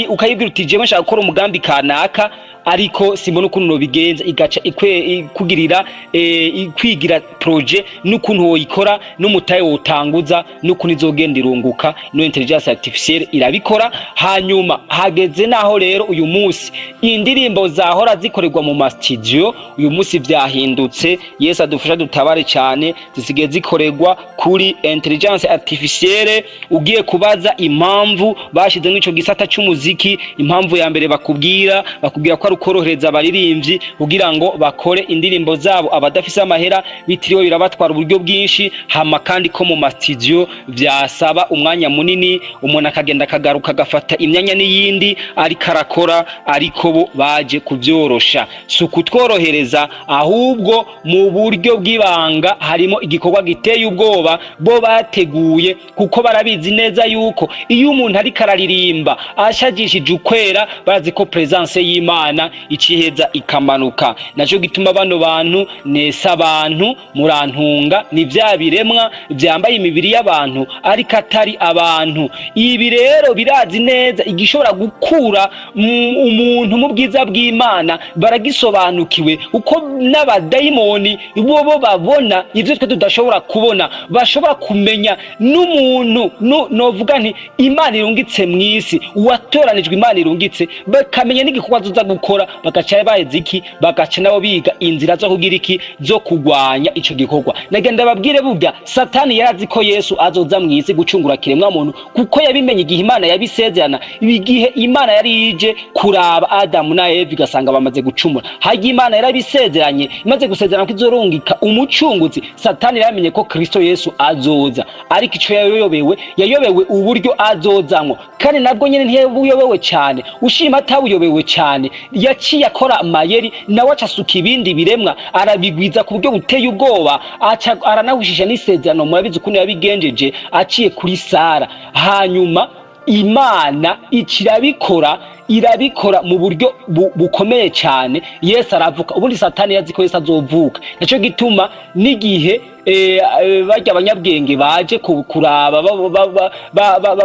ukayibwira uti: "Jewe nshaka gukora umugambi kanaka, ariko simbona ukuntu nobigenza." Igaca ikugirira, ikwigira projet n'ukuntu woyikora, n'umutahe wotanguza, n'ukuntu izogenda irunguka. Ino intelligence artificielle irabikora. Hanyuma hageze naho rero uyu munsi indirimbo zahora zikorerwa mu ma studio, uyu munsi vyahindutse. Yesu adufasha, dutabare cyane. Zisigaye zikorerwa kuri intelligence artificielle. Ugiye kubaza impamvu bashizemo ico gisata c'umuziki, impamvu ya mbere bakubwira ko ari ukorohereza abaririmbyi kugira ngo bakore indirimbo zabo, abadafise amahera bitiriwe birabatwara uburyo bwinshi. Hama kandi ko mu ma studio vyasaba umwanya munini, umuntu akagenda akagaruka, agafata imyanya n'iyindi ariko arakora. Ariko bo baje kuvyorosha. Si ukutworohereza, ahubwo mu buryo bw'ibanga harimo igikorwa giteye ubwoba bo bateguye, kuko barabizi neza yuko iyo umuntu ariko araririmba ashagishije ukwera, barazi ko présence y'Imana iciheza ikamanuka. Naco gituma bano bantu nesa abantu murantunga, ni vya biremwa vyambaye imibiri y'abantu ariko atari abantu. Ibi rero birazi neza igishobora gukura umuntu mu bwiza bw'Imana, baragisobanukiwe, uko n'abadayimoni bo babona ivyo twe tudashobora kubona. Bashobora kumenya n'umuntu novuga nti Imana irungitse mw'isi, uwatoranijwe Imana irungitse, bakamenya n'igikorwa azoza gukora. gukora, bagaca baheza iki, bagaca nabo biga inzira zo kugira iki, zo kugwanya ico gikorwa. Nagenda babwire, burya Satani yarazi ko Yesu azoza mw'isi gucungura kiremwa muntu, kuko yabimenye igihe Imana yabisezerana, igihe Imana yari ije kuraba Adamu na Eva igasanga bamaze gucumura. Harya Imana yarabisezeranye, imaze gusezerana ko izorungika umucunguzi, Satani yaramenye ko Kristo Yesu azoza, ariko ico yayobewe, yayobewe uburyo azozamwo. Kandi nabwo nyene ntiyabuyobewe cyane, ushima atabuyobewe cyane, yaciye akora amayeri, nawe aca asuka ibindi biremwa, arabigwiza ku buryo buteye ubwoba, aca aranahushisha n'isezerano. Murabizi ukuntu yabigenjeje aciye kuri Sara. Hanyuma Imana ikirabikora, irabikora mu buryo bukomeye cyane, Yesu aravuka. Ubundi Satani yazi ko Yesu azovuka, naco gituma n'igihe barya abanyabwenge baje kuraba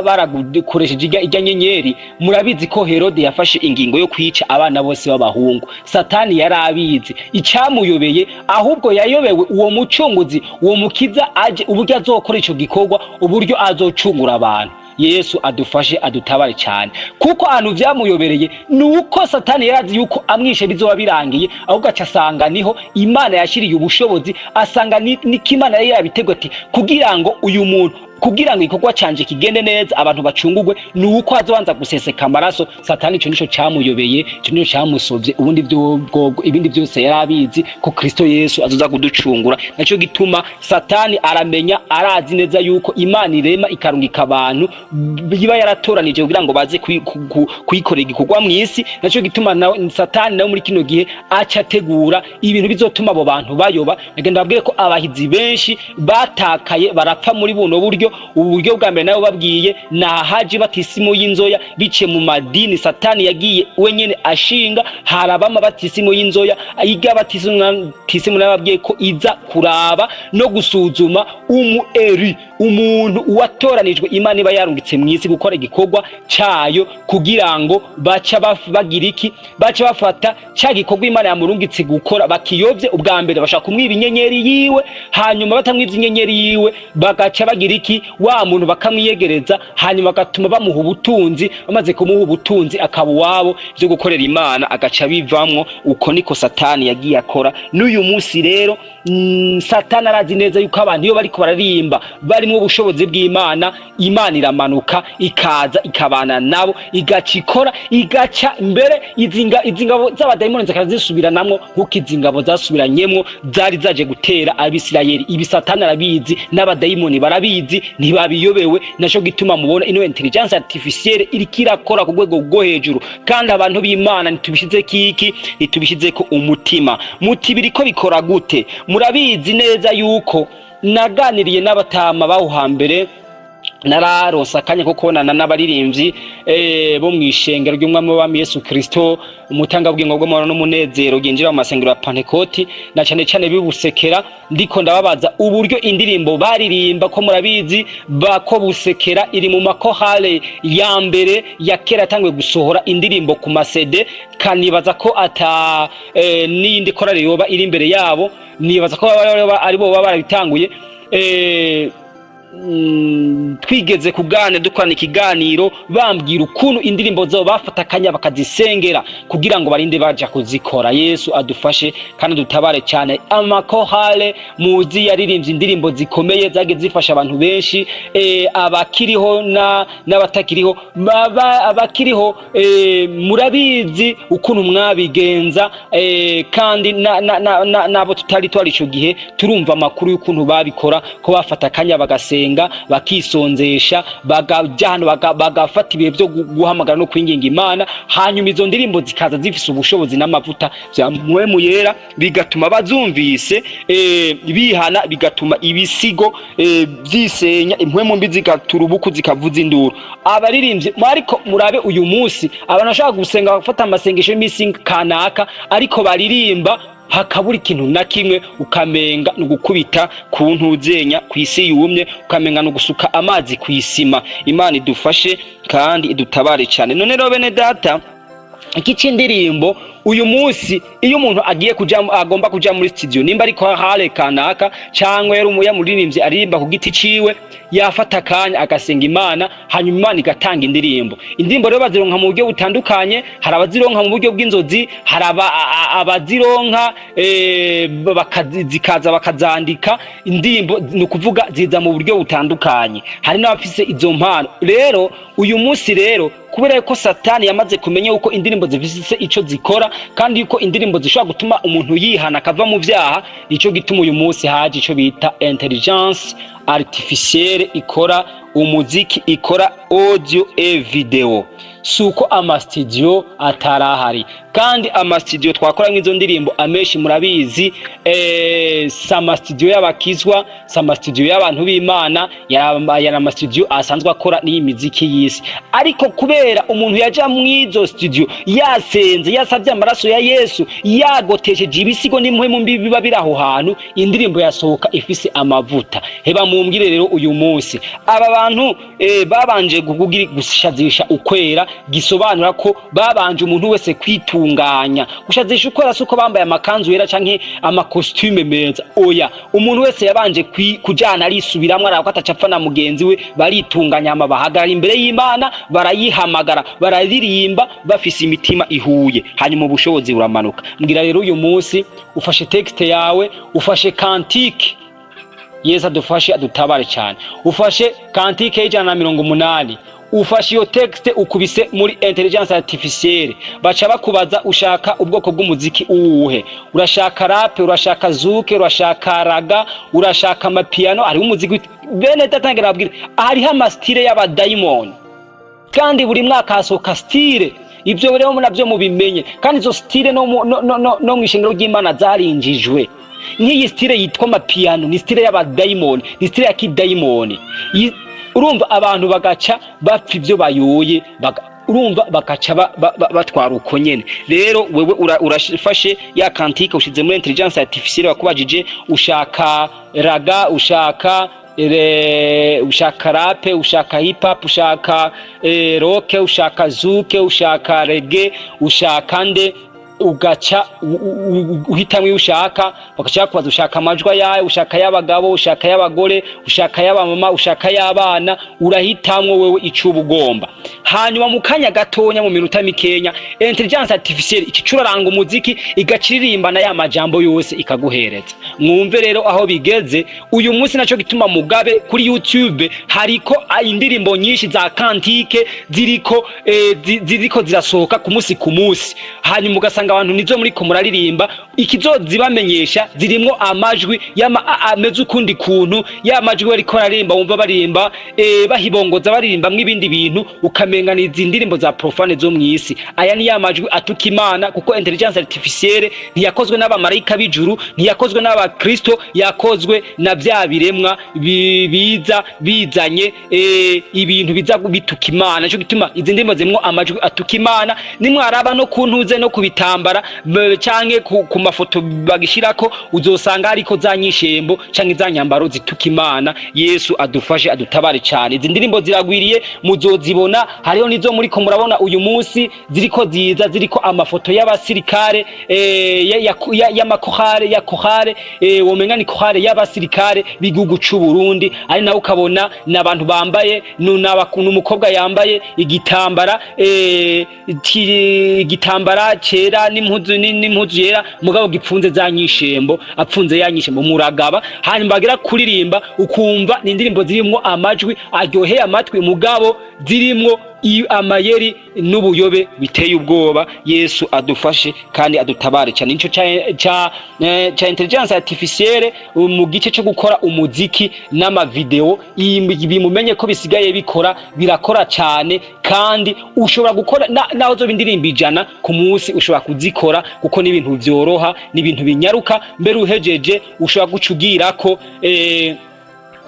barakoresheje irya nyenyeri, murabizi ko Herode yafashe ingingo yo kwica abana bose b'abahungu. Satani yari abizi. Icyamuyobeye ahubwo, yayobewe uwo mucunguzi, uwo mukiza aje, uburyo azokora ico gikorwa, uburyo azocungura abantu. Yesu adufashe, adutabare cyane, kuko ahantu vyamuyobereye ni uko Satani yarazi yuko amwishe bizoba birangiye, ahubwo aca asanga niho Imana yashiriye ubushobozi, asanga niko Imana yari yabiteguye, ati kugira ngo uyu muntu, kugira ngo igikorwa canje kigende neza, abantu bacungugwe, ni uko azobanza guseseka amaraso. Satani ico nico camuyobeye, ico nico camusovye. Ubundi bwo ibindi byose yari abizi ko Kristo Yesu azoza kuducungura. Naco gituma Satani aramenya, arazi neza yuko Imana irema ikarungika abantu iba yaratoranije kugira ngo baze kuyikorera igikorwa mw'isi. Naco gituma nawe Satani nawe muri kino gihe aca ategura ibintu bizotuma abo bantu bayoba. Nagenda babwire ko abahizi benshi batakaye, barapfa muri buno buryo. Ubu buryo bwa mbere nawe babwiye ni ahaji batisimu y'inzoya, biciye mu madini Satani yagiye wenyene ashinga. Harabama batisimu y'inzoya, iga batisimu nababwiye ko iza kuraba no gusuzuma umu élu, umuntu watoranijwe Imana iba yarungitse mw'isi gukora igikorwa cayo, kugira ngo baca bagira iki, baca bafata ca gikorwa Imana yamurungitse gukora bakiyovye. Ubwa mbere bashaka kumwiba inyenyeri yiwe, hanyuma batamwivye inyenyeri yiwe, bagaca bagira iki, wa muntu bakamwiyegereza, hanyuma bagatuma bamuha ubutunzi. Bamaze kumuha ubutunzi, akaba uwabo, vyo gukorera Imana agaca bivamwo. Uko niko Satani yagiye akora. N'uyu munsi rero, Satani arazi neza yuko abantu iyo bariko bararirimba barimwo ubushobozi bw'Imana, Imana iramanuka ikaza ikabana nabo, igaca ikora, igaca mbere izi ngabo z'abadayimoni zikaza zisubiranamwo, nk'uko izi ngabo zasubiranyemwo zari zaje gutera Abisirayeli. Ibi Satani arabizi, n'abadayimoni barabizi, ntibabiyobewe. Naco gituma mubona ino intelligence artificielle iriko irakora ku rwego rwo hejuru, kandi abantu b'Imana ntitubishize kiki, ntitubishizeko umutima. Muti biriko bikora gute? Murabizi neza yuko naganiriye n'abatama baho hambere, nararonse akanya ko kubonana n'abaririmbyi bo mw'ishengero ry'Umwami w'Abami Yesu Kristo, umutangabugingo bw'amahoro n'umunezero, ryinjira mu masengero ya Pantekoti, na cane cane bibusekera. Ndiko ndababaza uburyo indirimbo baririmba, ko murabizi bako Busekera iri mu makorale ya mbere ya kera yatanguye gusohora indirimbo ku ma CD, kanibaza ko ata n'iyindi korale yoba iri imbere yabo, nibaza ko ari bo baba barabitanguye. Twigeze kuganira, dukorana ikiganiro, bambwira ukuntu indirimbo zabo bafata akanya bakazisengera kugira ngo barinde baja kuzikora. Yesu adufashe kandi dutabare cyane. Amakorale muzi yaririmbye indirimbo zikomeye zagiye zifasha abantu benshi, abakiriho na n'abatakiriho, abakiriho murabizi ukuntu mwabigenza, kandi n'abo tutari twari ico gihe turumva amakuru y'ukuntu babikora, ko bafata akanya bagasenga, bakisonzesha, bakaja hano, bagafata ibihe byo guhamagara no kwinginga Imana, hanyuma izo ndirimbo zikaza zifise ubushobozi n'amavuta vya Mpwemu Yera, bigatuma bazumvise bihana, bigatuma ibisigo vyisenya, impwemu mbi zigatura ubuku, zikavuza induru. Abaririmbyi, ariko murabe uyu munsi abantu bashaka gusenga, bagafata amasengesho y'imisi kanaka, ariko baririmba hakabura ikintu na kimwe, ukamenga ni ugukubita ku ntuzenya ku isi yumye, ukamenga ni ugusuka amazi ku isima. Imana idufashe kandi idutabare cyane. None rero bene data, iki c'indirimbo uyu munsi, Uyu munsi iyo umuntu agiye kuja, agomba kuja muri studio, nimba ariko hale kanaka cyangwa yari umuririmbyi aririmba ku giti ciwe, yafata akanya agasenga Imana, hanyuma Imana igatanga indirimbo. Indirimbo rero bazironka mu buryo butandukanye. Hari abazironka mu buryo bw'inzozi, hari abazironka zikaza bakazandika. Indirimbo ni ukuvuga ziza mu buryo butandukanye, hari n'abafise izo mpano. Rero uyu munsi rero, kubera ko Satani yamaze kumenya yuko indirimbo zifise ico zikora, kandi yuko indirimbo zishobora gutuma umuntu yihana akava mu vyaha, nico gituma uyu munsi haje ico bita intelligence artificielle ikora umuziki, ikora audio et video. Si uko amastudio atarahari, kandi amastudio twakoramwo izo ndirimbo amenshi murabizi, si amastudio y'abakizwa, si amastudio y'abantu b'Imana, yari amastudio asanzwe akora n'iyi miziki y'isi. Ariko kubera umuntu yaja mw'izo studio yasenze, yasavye amaraso ya Yesu, yagotesheje ibisigo n'impwemu mbi biba biri aho hantu, indirimbo yasohoka ifise amavuta. Heba mumbwire rero, uyu munsi aba bantu babanje gushazisha ukwera, gisobanura ko babanje umuntu wese kwitunganya. Gushazisha ukwera si uko bambaye amakanzu yera canke amakostume meza, oya. Umuntu wese yabanje kujana arisubiramwo, araba ko atacapfa na mugenzi we, baritunganya, hama bahagarara imbere y'Imana, barayihamagara, bararirimba bafise imitima ihuye, hanyuma ubushobozi buramanuka. Mbwira rero, uyu munsi ufashe texte yawe, ufashe cantique, Yesu adufashe adutabare cyane, ufashe cantique y'180, ufashe iyo texte ukubise muri intelligence artificielle, baca bakubaza: ushaka ubwoko bw'umuziki uwuhe? Urashaka rap, urashaka zouk, urashaka ragga, urashaka amapiano? Hariho umuziki, bene data, ngira babwire, hariho amastyle y'abadayimoni, kandi buri mwaka hasohoka style. Ibyo rero nabyo mubimenye. Kandi izo style no mw'ishengero ry'Imana zarinjijwe. Nk'iyi style yitwa amapiano ni style y'abadayimoni, ni style ya kidayimoni. Urumva abantu bagaca bapfa ibyo bayoye, urumva bagaca batwara uko nyene. Rero wewe urafashe ya cantique, ushize muri intelligence artificielle, wakubajije: ushaka ragga, ushaka rap, ushaka hip hop, ushaka rock, ushaka zouk, ushaka reggae, ushaka nde? Ugaca uhitamwo iyo ushaka. Bagaca bakubaza: ushaka amajwi ayahe? Ushaka ay'abagabo, ushaka ay'abagore, ushaka ay'abamama, ushaka ay'abana? Urahitamwo wewe ico uba ugomba. Hanyuma mu kanya gatonya, mu minota mikenya, intelligence artificielle ikicuraranga umuziki, igaca iririmbana ya majambo yose, ikaguhereza. Mwumve rero aho bigeze uyu munsi. Naco gituma mugabe kuri YouTube hariko indirimbo nyinshi za cantique ziriko zirasohoka ku munsi ku munsi, hanyuma ugasanga abantu nizo muriko muraririmba. Ikizozibamenyesha, zirimwo amajwi ameze ukundi kuntu. Ya majwi bariko bararirimba, wumva baririmba bahibongoza, baririmbamwo ibindi bintu, ukamenga ni izi ndirimbo za profane zo mw'isi. Aya ni ya majwi atuka Imana, kuko intelligence artificielle ntiyakozwe n'abamarayika b'ijuru, ntiyakozwe n'abakristo, yakozwe na vya biremwa biza bizanye ibintu biza bituka Imana. Nico gituma izi ndirimbo zirimwo amajwi atuka Imana. Nimwaraba no ku ntuze no ku bitambara canke ku mafoto bagishirako, uzosanga hariko za nyishembo canke za nyambaro zituka Imana. Yesu adufashe adutabare cyane. Izi ndirimbo ziragwiriye, muzozibona. Hariho nizo muriko murabona uyu munsi ziriko ziza ziriko amafoto y'abasirikare, y'amakorale, ya korale, womenga ni korale y'abasirikare b'igihugu c'u Burundi. Ari nawe ukabona ni abantu bambaye, n'umukobwa yambaye igitambara, igitambara cera n'impuzu yera, mugabo gipfunze za nyishembo, apfunze ya nyishembo muragaba. Hanyuma bagera kuririmba, ukumva ni indirimbo zirimwo amajwi aryoheye amatwi, mugabo zirimwo amayeri n'ubuyobe biteye ubwoba. Yesu adufashe kandi adutabare cyane. Nico ca intelligence artificielle mu gice cyo gukora umuziki n'amavideo. Bimumenye ko bisigaye bikora, birakora cyane, kandi ushobora gukora naho zoba indirimbo 100 ku munsi, ushobora kuzikora, kuko ni ibintu vyoroha, ni ibintu binyaruka. Mbere uhejeje ushobora guca ugirako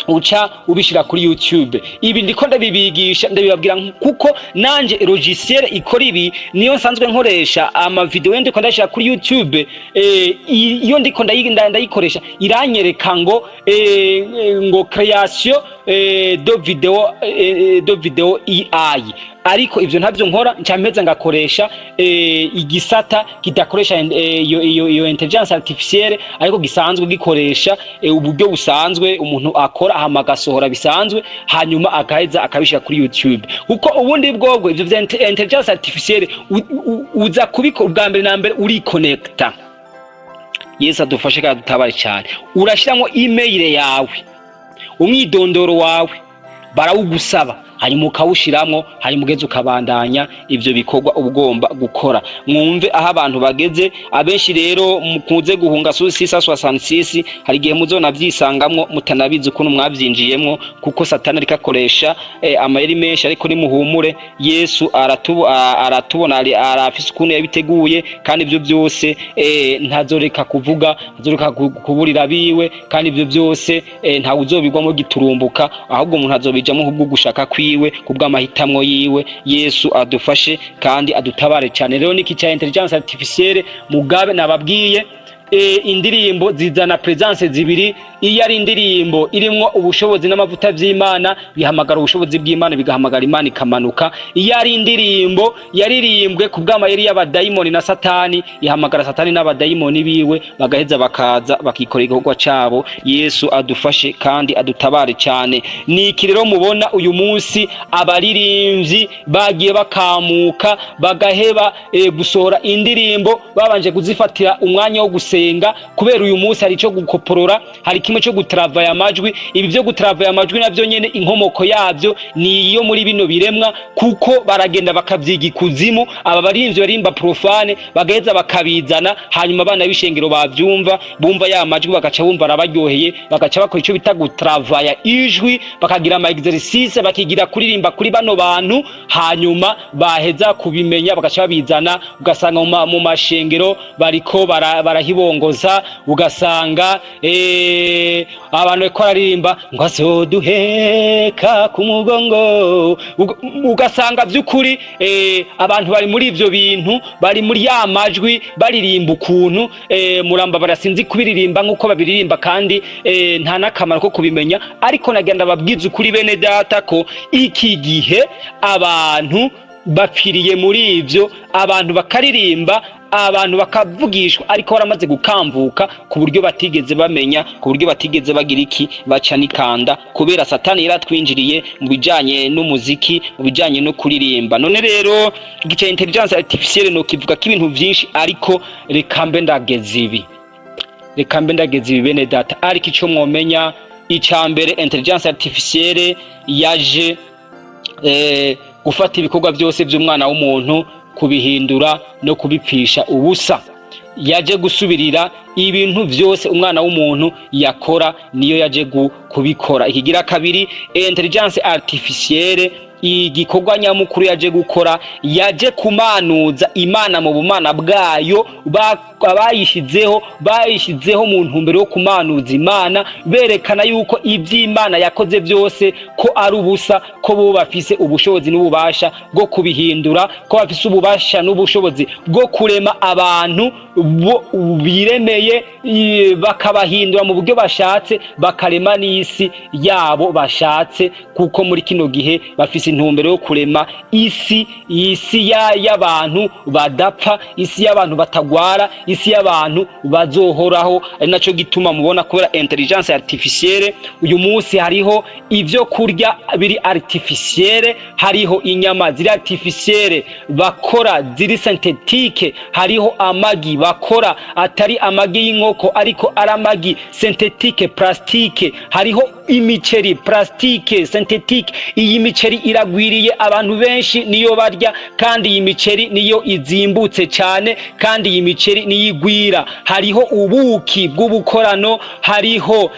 uca ubishira kuri YouTube. Ibi ndiko ndabibigisha, ndabibabwira kuko nanje logiciel ikora ibi niyo nsanzwe nkoresha. Ama video ndiko ndashira kuri YouTube, iyo ndiko ndayikoresha, iranyereka ngo création de vidéo, de vidéo AI. Ariko ivyo ntavyo nkora, nca mpeza ngakoresha igisata kidakoresha iyo intelligence artificielle, ariko gisanzwe gikoresha uburyo busanzwe umuntu akora, hama agasohora bisanzwe, hanyuma agaheza akabishira kuri YouTube. Kuko ubundi bwobwo ivyo vya intelligence artificielle uza kubikora ubwa mbere na mbere urikonekta. Yesu adufashe kandi adutabare cyane. Urashyiramo email yawe, umwidondoro wawe barawugusaba, hanyuma ukawushiramwo, hanyuma ugeze ukabandanya ivyo bikorwa uba ugomba gukora. Mwumve aho abantu bageze. Abenshi rero mukunze guhunga sisa 66, hari igihe muzona vyisangamwo mutanabizi ukuntu mwavyinjiyemwo, kuko Satani ariko akoresha amayeri menshi. Ariko nimuhumure, Yesu aratubona, arafise ukuntu yabiteguye, kandi ivyo byose ntazoreka kuvuga, ntazoreka kuburira biwe, kandi ivyo byose ntawe uzobigwamo giturumbuka, ahubwo umuntu azobijamwo kubwo gushaka kwiwe, kubw'amahitamwo yiwe. Yesu adufashe kandi adutabare cyane. Rero niki cya intelligence artificielle, mugabe nababwiye, indirimbo zizana presence zibiri. Iyo ari indirimbo irimwo ubushobozi n'amavuta vy'Imana, bihamagara ubushobozi bw'Imana, bigahamagara Imana ikamanuka. Iyo ari indirimbo yaririmbwe ku bw'amayeri y'abadayimoni na Satani, ihamagara Satani n'abadayimoni biwe, bagaheza bakaza bakikora igikorwa cabo. Yesu adufashe kandi adutabare cyane. Ni iki rero mubona uyu munsi abaririmbyi bagiye bakamuka, bagaheba gusohora indirimbo babanje kuzifatira umwanya wo gusenga? Kubera uyu munsi hari ico gukoporora, hari kimwe cyo gutravaya amajwi. Ibi byo gutravaya amajwi navyo nyene inkomoko yavyo ni iyo muri bino biremwa, kuko baragenda bakavyiga ikuzimu. Aba barimvyi barimba profane bagaheza bakabizana, hanyuma abana b'ishengero bavyumva, bumva ya majwi, bagaca bumva arabaryoheye, bagaca bakora ico bita gutravaya ijwi, bakagira ama exercice, bakigira kuririmba kuri bano bantu, hanyuma baheza kubimenya bagaca babizana. Ugasanga mu mashengero bariko barahibongoza, ugasanga abantu bariko bararirimba ngo azoduheka ku mugongo. Ugasanga vy'ukuri abantu bari muri ivyo bintu, bari muri ya majwi, baririmba ukuntu muramba barasinzi kubiririmba nk'uko babiririmba, kandi nta n'akamaro ko kubimenya. Ariko nagenda babwiza ukuri, bene data, ko iki gihe abantu bapfiriye muri ivyo. Abantu bakaririmba, abantu bakavugishwa, ariko baramaze gukamvuka ku buryo batigeze bamenya, ku buryo batigeze bagira iki baca n'ikanda, kubera Satani yaratwinjiriye mu bijanye n'umuziki, mu bijanye no kuririmba. None rero igice intelligence artificielle no kivuga ko ibintu vyinshi, ariko reka mbe ndageze ibi, reka mbe ndageze ibi, bene data. Ariko ico mwomenya ica mbere, intelligence artificielle yaje gufata ibikorwa byose by'umwana w'umuntu, kubihindura no kubipfisha ubusa. Yaje gusubirira ibintu byose umwana w'umuntu yakora, niyo yaje kubikora. Ikigira kabiri, intelligence artificielle igikorwa nyamukuru yaje gukora, yaje kumanuza Imana mu bumana bwayo. Abayishizeho bayishizeho mu ntumbero yo kumanuza Imana, berekana yuko iby'Imana yakoze byose ko ari ubusa, ko bo bafise ubushobozi n'ububasha bwo kubihindura, ko bafise ububasha n'ubushobozi bwo kurema abantu bo biremeye, bakabahindura mu buryo bashatse, bakarema n'isi yabo bashatse, kuko muri kino gihe bafise intumbero yo kurema isi y'abantu badapfa, isi y'abantu batagwara, isi y'abantu bazohoraho. Ari naco gituma mubona, kubera intelligence artificielle, uyu munsi hariho ivyo kurya biri artificielle, hariho inyama ziri artificielle bakora, ziri synthétique, hariho amagi bakora atari amagi y'inkoko, ariko ari amagi synthétique plastique, hariho imiceri plastique synthétique. Iyi miceri iragwiriye, abantu benshi niyo barya, kandi iyi miceri niyo izimbutse cyane, kandi iyi miceri niyo igwira. Hariho ubuki bw'ubukorano, hariho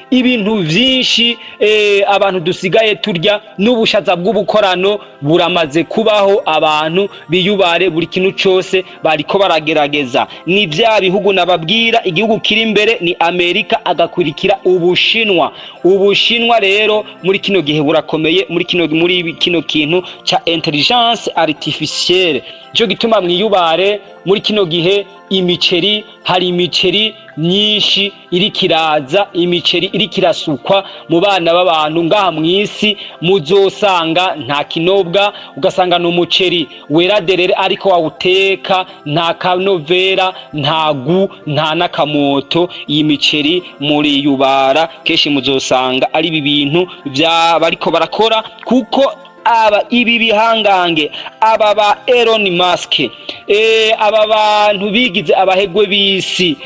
ibintu vyinshi abantu dusigaye turya, n'ubushaza bw'ubukorano buramaze kubaho. Abantu biyubare, buri kintu cose bariko baragerageza. Ni vya bihugu nababwira, igihugu kiri imbere ni Amerika, agakurikira Ubushinwa. Ubushinwa rero muri kino gihe burakomeye muri kino kintu ca intelligence artificielle. Nico gituma mwiyubare muri kino gihe. Imiceri, hari imiceri myinshi iriko iraza, imiceri iriko irasukwa mu bana b'abantu ngaha mw'isi. Muzosanga nta kinobwa, ugasanga ni umuceri wera derere, ariko wawuteka nta kanovera, nta gu, nta n'akamoto. Iyi miceri muriyubara, kenshi muzosanga ari ibi bintu vya bariko barakora, kuko aba ibi bihangange, aba ba Elon Musk, aba bantu bigize abahegwe b'isi,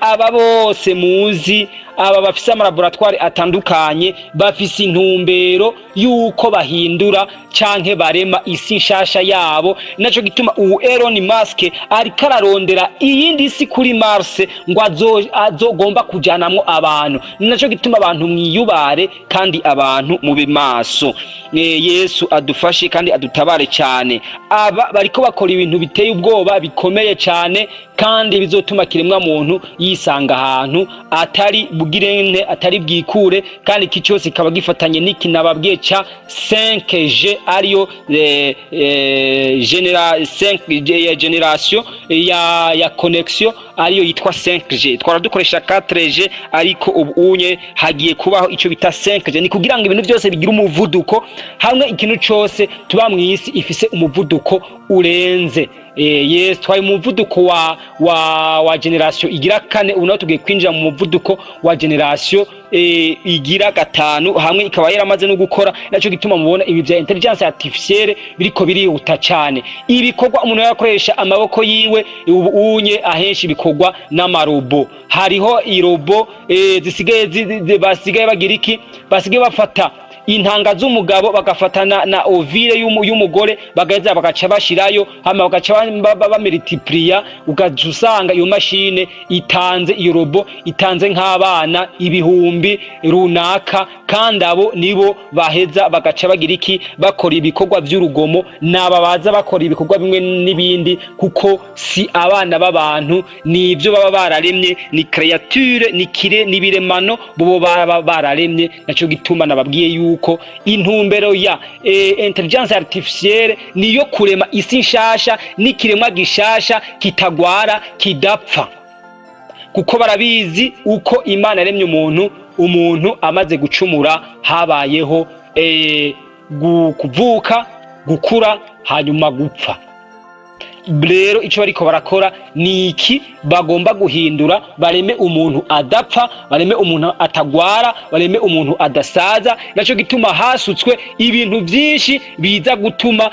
aba bose muzi, aba bafise amalaboratoire atandukanye, bafise intumbero yuko bahindura canke barema isi nshasha yabo. Naco gituma ubu Elon Musk ariko ararondera iyindi si kuri Mars ngo azogomba kujanamwo abantu. Naco gituma abantu mwiyubare kandi abantu mube maso. Yesu adufashe kandi adutabare cyane. Aba bariko bakora ibintu biteye ubwoba, bikomeye cyane, kandi bizotuma kiremwa muntu yisanga ahantu atari bugirente, atari bwikure. Kandi iki cyose kikaba gifatanye n'iki nababwiye ca 5G, ariyo 5G generation ya connexion, ariyo yitwa 5G. Twara dukoresha 4G, ariko ubu unye hagiye kubaho ico bita 5G. Ni kugira ngo ibintu byose bigire umuvuduko hamwe, ikintu cyose tuba mw'isi ifise umuvuduko urenze. Yes, twari mu muvuduko wa generation igira kane, ubu naho tugiye kwinjira mu muvuduko wa generation igira gatanu, hamwe ikaba yaramaze no gukora. Naco gituma mubona ibi vya intelligence artificielle biriko birihuta cyane. Ibikorwa umuntu yakoresha amaboko yiwe, ubu unye ahenshi bikorwa n'amarobo. Hariho irobo zisigaye basigaye bagira iki, basigaye bafata intanga z'umugabo, bagafata na ovule y'umugore, bagaheza bagaca bashirayo, hama bagaca bamultipliya, ugaca usanga iyo mashine itanze, iyo robo itanze nk'abana ibihumbi runaka. Kandi abo nibo baheza bagaca bagira iki, bakora ibikorwa vy'urugomo. Naba baza bakora ibikorwa bimwe n'ibindi, kuko si abana b'abantu, ni ivyo baba bararemye, ni créature, ni kire, ni biremano bobo baba bararemye. Naco gituma nababwiye yuko intumbero ya intelligence artificielle niyo kurema isi nshasha n'ikiremwa gishasha kitagwara, kidapfa, kuko barabizi uko Imana yaremye umuntu. Umuntu amaze gucumura, habayeho kuvuka, gukura, hanyuma gupfa. Rero icyo bariko barakora ni iki? Bagomba guhindura, bareme umuntu adapfa, bareme umuntu atagwara, bareme umuntu adasaza. Naco gituma hasutswe ibintu byinshi biza gutuma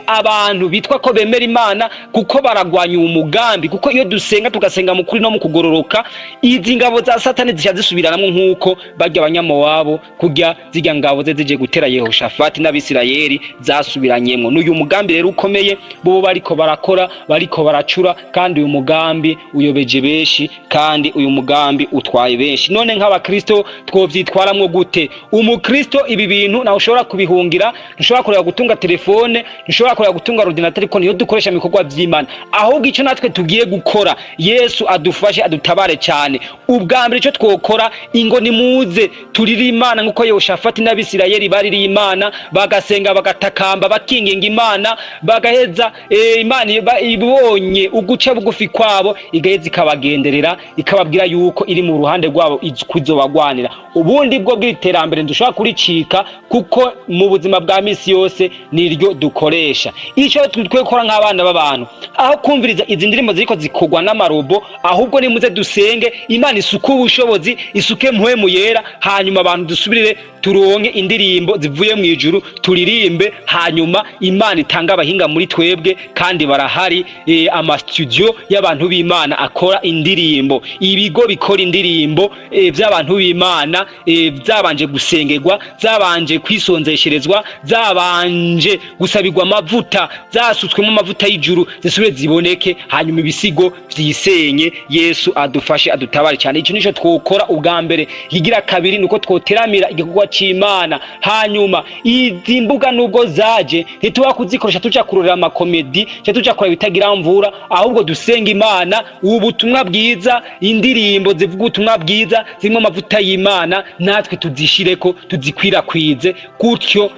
abantu bitwa ko bemera Imana, kuko baragwanya uwo mugambi. Kuko iyo dusenga, tugasenga mu kuri no mu kugororoka, izi ngabo za Satani zica zisubiranamwo, nk'uko barya Abanyamowabo kurya zirya ngabo ze zije gutera Yehoshafati n'Abisirayeli zasubiranyemwo. N'uyu mugambi rero ukomeye bo bariko barakora, bariko baracura, kandi uyu mugambi uyobeje benshi, kandi uyu mugambi utwaye benshi. None nk'abakristo twovyitwaramwo gute? Umukristo ibi bintu nawe ushobora kubihungira. Ntushobora kureba gutunga telefone, ntushobora kureba gutunga ordinateur, ariko niyo dukoresha mu bikorwa vy'Imana. Ahubwo ico natwe tugiye gukora, Yesu adufashe, adutabare cyane. Ubwa mbere ico twokora, ingo nimuze turire Imana, nk'uko Yehoshafati n'Abisirayeli baririye Imana, bagasenga, bagatakamba, bakinginga Imana, bagaheza Imana ibonye uguca bugufi kwabo, igaheza ikabagenderera, ikababwira yuko iri mu ruhande rwabo, kuzobagwanira. Ubundi bwo bw'iterambere ndushobora kuricika, kuko mu buzima bwa misi yose niryo dukoresha. Ico dukwiye gukora nk'abana b'abantu, aho kumviriza izi ndirimbo ziriko zikorwa n'amarobo, ahubwo nimuze dusenge Imana isuke ubushobozi, isuke Mpwemu Yera, hanyuma abantu dusubirire turonke indirimbo zivuye mu ijuru, turirimbe, hanyuma Imana itanga abahinga muri twebwe, kandi barahari. Amastudio y'abantu b'Imana akora indirimbo, ibigo bikora indirimbo by'abantu b'Imana, byabanje gusengerwa, zabanje kwisonzesherezwa, zabanje gusabirwa amavuta, zasutswemo amavuta y'ijuru, zisubire ziboneke, hanyuma ibisigo vyisenye. Yesu adufashe, adutabare cyane. Ico nico twokora ubwa mbere. Ikigira kabiri nuko twoteramira igikorwa. c'Imana. Hanyuma izi mbuga nubwo zaje, ntituba kuzikoresha tuja kurorera amakomedi cyangwa tuja kureba ibitagira mvura, ahubwo dusenga Imana. Ubu butumwa bwiza, indirimbo zivuga ubutumwa bwiza zirimo amavuta y'Imana, natwe tuzishireko, tuzikwirakwize gutyo.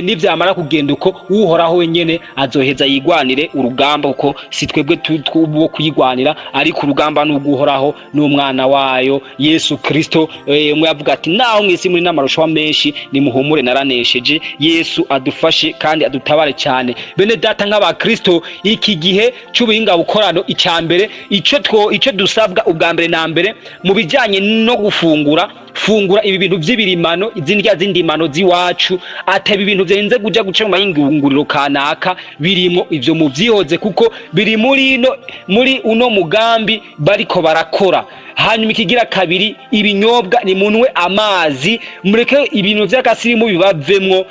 Nivyamara kugenda uko, Uhoraho wenyene azoheza yigwanire urugamba, kuko si twebwe bo kuyigwanira, ariko urugamba n'ubw'Uhoraho n'umwana wayo Yesu Kristo. Umwe yavuga ati: "Naho mw'isi muri n'amarushawa menshi, nimuhumure, naranesheje." Yesu adufashe kandi adutabare cyane. Bene data, nk'abakristo, iki gihe c'ubuhinga bukorano, icya mbere ico dusabwa ubwa mbere na mbere mu bijyanye no gufungura, fungura ibi bintu vy'ibirimano, izindya z'indimano z'iwacu, ataba ibintu vyenze kuja guca mu mahinguriro kanaka birimwo ivyo. Muvyihoze, kuko biri muri uno mugambi bariko barakora. Hanyuma ikigira kabiri, ibinyobwa, ni munwe amazi, mureke ibintu vy'agasirimu bibavemwo.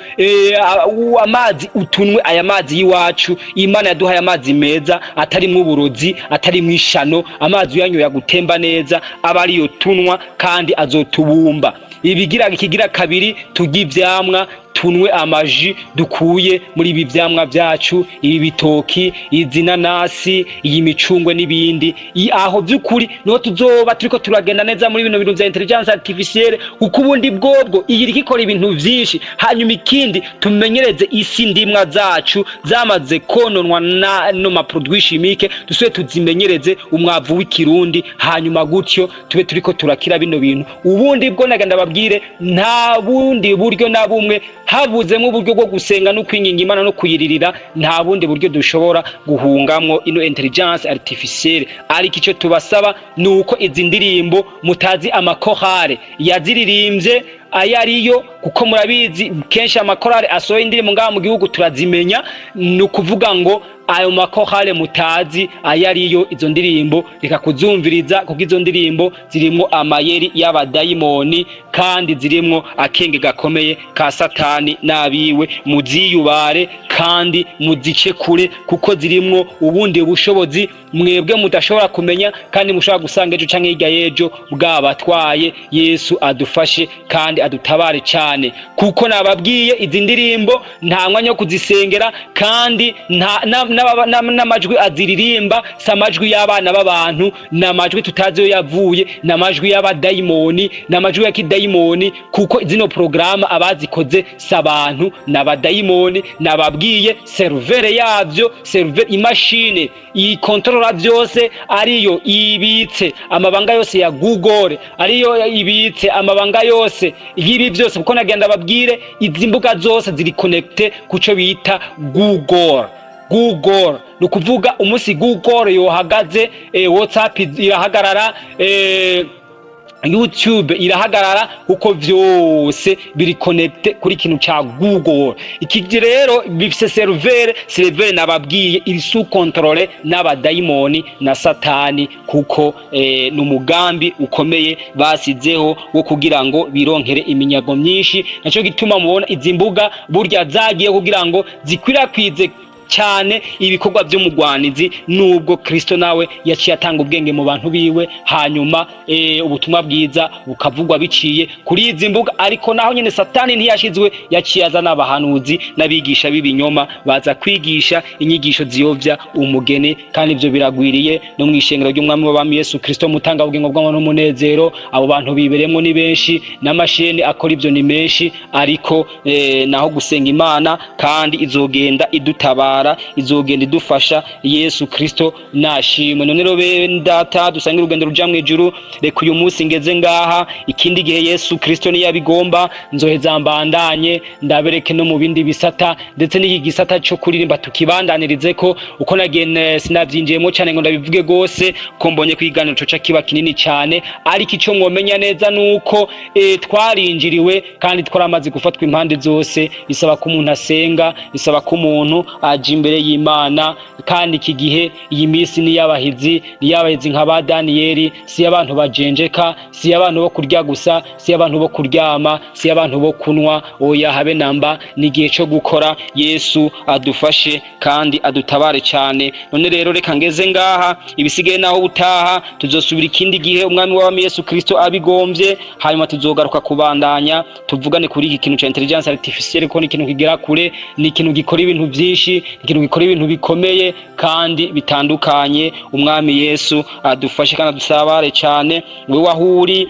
Amazi utunwe, aya mazi y'iwacu. Imana yaduhaye amazi meza atarimwo uburozi, atarimwo ishano. Amazi uyanyoye agutemba neza, aba ariyo tunwa kandi azotubumba. Ikigira kabiri, turya ivyamwa, tunwe amaji dukuye muri ibi vyamwa vyacu, ibi bitoki, izi nanasi, iyi micungwe n'ibindi. Aho vy'ukuri niho tuzoba turiko turagenda neza muri bino bintu vya intelligence artificielle, kuko ubundi bwobwo iyi iriko ikora ibintu vyinshi. Hanyuma ikindi, tumenyereze isi ndimwa zacu zamaze kononwa na no ma produits chimiques, dusubire tuzimenyereze umwavu w'ikirundi. Hanyuma gutyo tube turiko turakira bino bintu. Ubundi bwo nagenda babwire, nta bundi buryo na bumwe. Habuzemo uburyo bwo gusenga no kwinginga Imana no kuyiririra, nta bundi buryo dushobora guhungamwo ino intelligence artificielle. Ariko icyo tubasaba ni uko izi ndirimbo mutazi amakorale yaziririmbye ayo ariyo, kuko murabizi kenshi amakorale asohoye indirimbo ngaha mu gihugu turazimenya. Ni ukuvuga ngo ayo makorale mutazi ayo ariyo, izo ndirimbo reka kuzumviriza, kuko izo ndirimbo zirimwo amayeri y'abadayimoni kandi zirimwo akenge gakomeye ka Satani n'abiwe. Muziyubare kandi muzice kure, kuko zirimwo ubundi bushobozi mwebwe mudashobora kumenya, kandi mushobora gusanga ejo canke hirya y'ejo bwabatwaye. Yesu adufashe kandi adutabare cyane, kuko nababwiye, izi ndirimbo nta mwanya wo kuzisengera, kandi nta n'amajwi aziririmba si amajwi y'abana b'abantu, ni amajwi tutazi iyo yavuye, ni amajwi y'abadayimoni, ni amajwi ya kidayimoni, kuko zino porogaramu abazikoze si abantu, ni abadayimoni. Nababwiye, serveur yavyo, serveur, imashine ikontorora byose, ariyo ibitse amabanga yose ya Google, ariyo ibitse amabanga yose y'ibi byose, kuko nagenda babwire, izi mbuga zose ziri connecté kuco bita Google. Google, ni ukuvuga umunsi Google yohagaze, WhatsApp irahagarara, YouTube irahagarara, kuko vyose biri connecté kuri kintu ca Google. Iki rero bifise serveur. Serveur nababwiye iri sous contrôle n'abadayimoni na Satani, kuko ni umugambi ukomeye basizeho wo kugira ngo bironkere iminyago myinshi. Naco gituma mubona izi mbuga burya zagiye kugira ngo zikwirakwize cyane ibikorwa by'umugwanizi, nubwo Kristo nawe yaciye atanga ubwenge mu bantu biwe, hanyuma ubutumwa bwiza bukavugwa biciye kuri izi mbuga. Ariko naho nyene Satani ntiyashizwe, yaciye azana abahanuzi n'abigisha b'ibinyoma, baza kwigisha inyigisho ziyovya umugeni. Kandi ivyo biragwiriye no mw'ishengero ry'Umwami w'abami Yesu Kristo, mutanga bugingo bw'amahoro n'umunezero. Abo bantu bibereyemwo ni benshi, n'amasheni akora ivyo ni menshi. Ariko naho gusenga Imana, kandi izogenda idutabara, izogenda idufasha. Yesu Kristo nashimwe. None rero, bene data dusangira urugendo ruja mw'ijuru, reka uyu munsi ngeze ngaha. Ikindi gihe, Yesu Kristo niyabigomba, nzoheza mbandanye ndabereke no mu bindi bisata, ndetse n'iki gisata cyo kuririmba tukibandanirize ko uko nagiye sinavyinjiyemo cyane ngo ndabivuge gose, ko mbonye ko ikiganiro coca kiba kinini cyane. Ariko ico mwomenya neza nuko twarinjiriwe kandi twaramaze gufatwa impande zose. Bisaba ko umuntu asenga, bisaba ko umuntu aja. Aje imbere y'Imana. Kandi iki gihe, iyi minsi ni y'abahizi, ni y'abahizi nka ba Daniyeli. Si y'abantu bajenjeka, si y'abantu bo kurya gusa, si y'abantu bo kuryama, si y'abantu bo kunwa. Oya, habe namba. Ni igihe cyo gukora. Yesu adufashe kandi adutabare cyane. None rero reka ngeze ngaha, ibisigaye naho utaha tuzosubira ikindi gihe, Umwami w'abami Yesu Kristo abigombye. Hanyuma tuzogaruka kubandanya tuvugane kuri iki kintu ca intelligence artificielle, kuko ni ikintu kigera kure, ni ikintu gikora ibintu byinshi, ni ikintu gikora ibintu bikomeye kandi bitandukanye. Umwami Yesu adufashe kandi adusabare cyane. Wewe aho uri,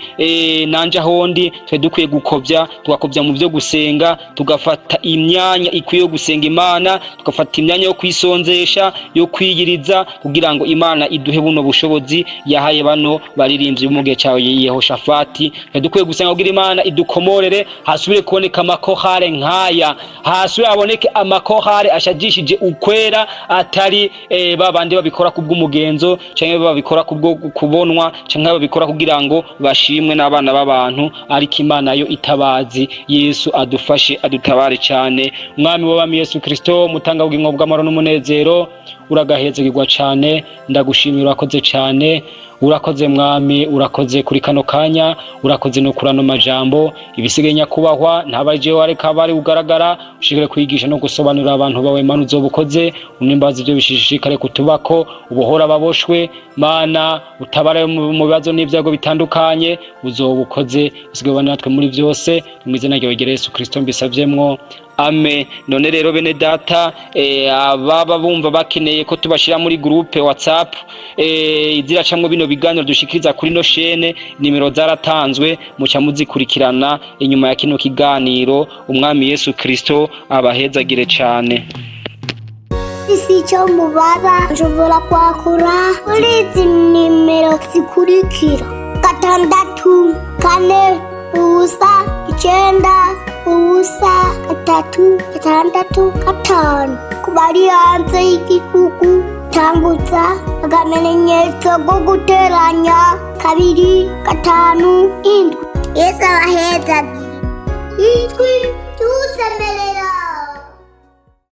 nanje aho ndi, twe dukwiye gukobya, tugakobya mu byo gusenga, tugafata imyanya ikwiye yo gusenga Imana, tugafata imyanya yo kwisonzesha, yo kwiyiriza, kugira ngo Imana iduhe buno bushobozi yahaye bano baririmbyi bo mu gihe cyawe Yehoshafati. Twe dukwiye gusenga kugira Imana idukomorere, hasubire kuboneka amakorale nk'aya, hasubire haboneke amakorale ashajishije ukwera, atari babandi babikora kubw'umugenzo, canke babikora kubwo kubonwa, canke babikora kugira ngo bashimwe n'abana b'abantu, ariko Imana yo itabazi. Yesu adufashe, adutabare cyane. Umwami w'abami Yesu Kristo, mutanga bugingo bw'amahoro n'umunezero, uragahezagirwa cyane. Ndagushimira, urakoze cyane, urakoze Mwami, urakoze kuri kano kanya, urakoze no kuri ano majambo. Ibisigaye, nyakubahwa, ntabaje wareka bari ugaragara, ushikire kwigisha no gusobanurira abantu bawe. Mana, uzoba ukoze. Unimbaza ibyo bishishikare kutubako, ubohora ababoshwe. Mana, utabare mu bibazo n'ibyago bitandukanye. Uzoba ukoze. Usigaye ubana natwe muri byose. Mu izina ryawe ryera Yesu Kristo mbisavyemwo, ame. None rero bene data, ababa bumva bakeneye ko tubashira muri groupe WhatsApp iziracamwo bino biganiro dushikiriza kuri no chaîne, nimero zaratanzwe, muca muzikurikirana inyuma ya kino kiganiro. Umwami Yesu Kristo abahezagire cane. Isi icyo mubaza, nshobora kwakura kuri izi nimero zikurikira: 640 90 365. Ku bari hanze y'igihugu, tangutsa akamenyetso ko guteranya 257. Yesu abaheza ijwi tusemerera.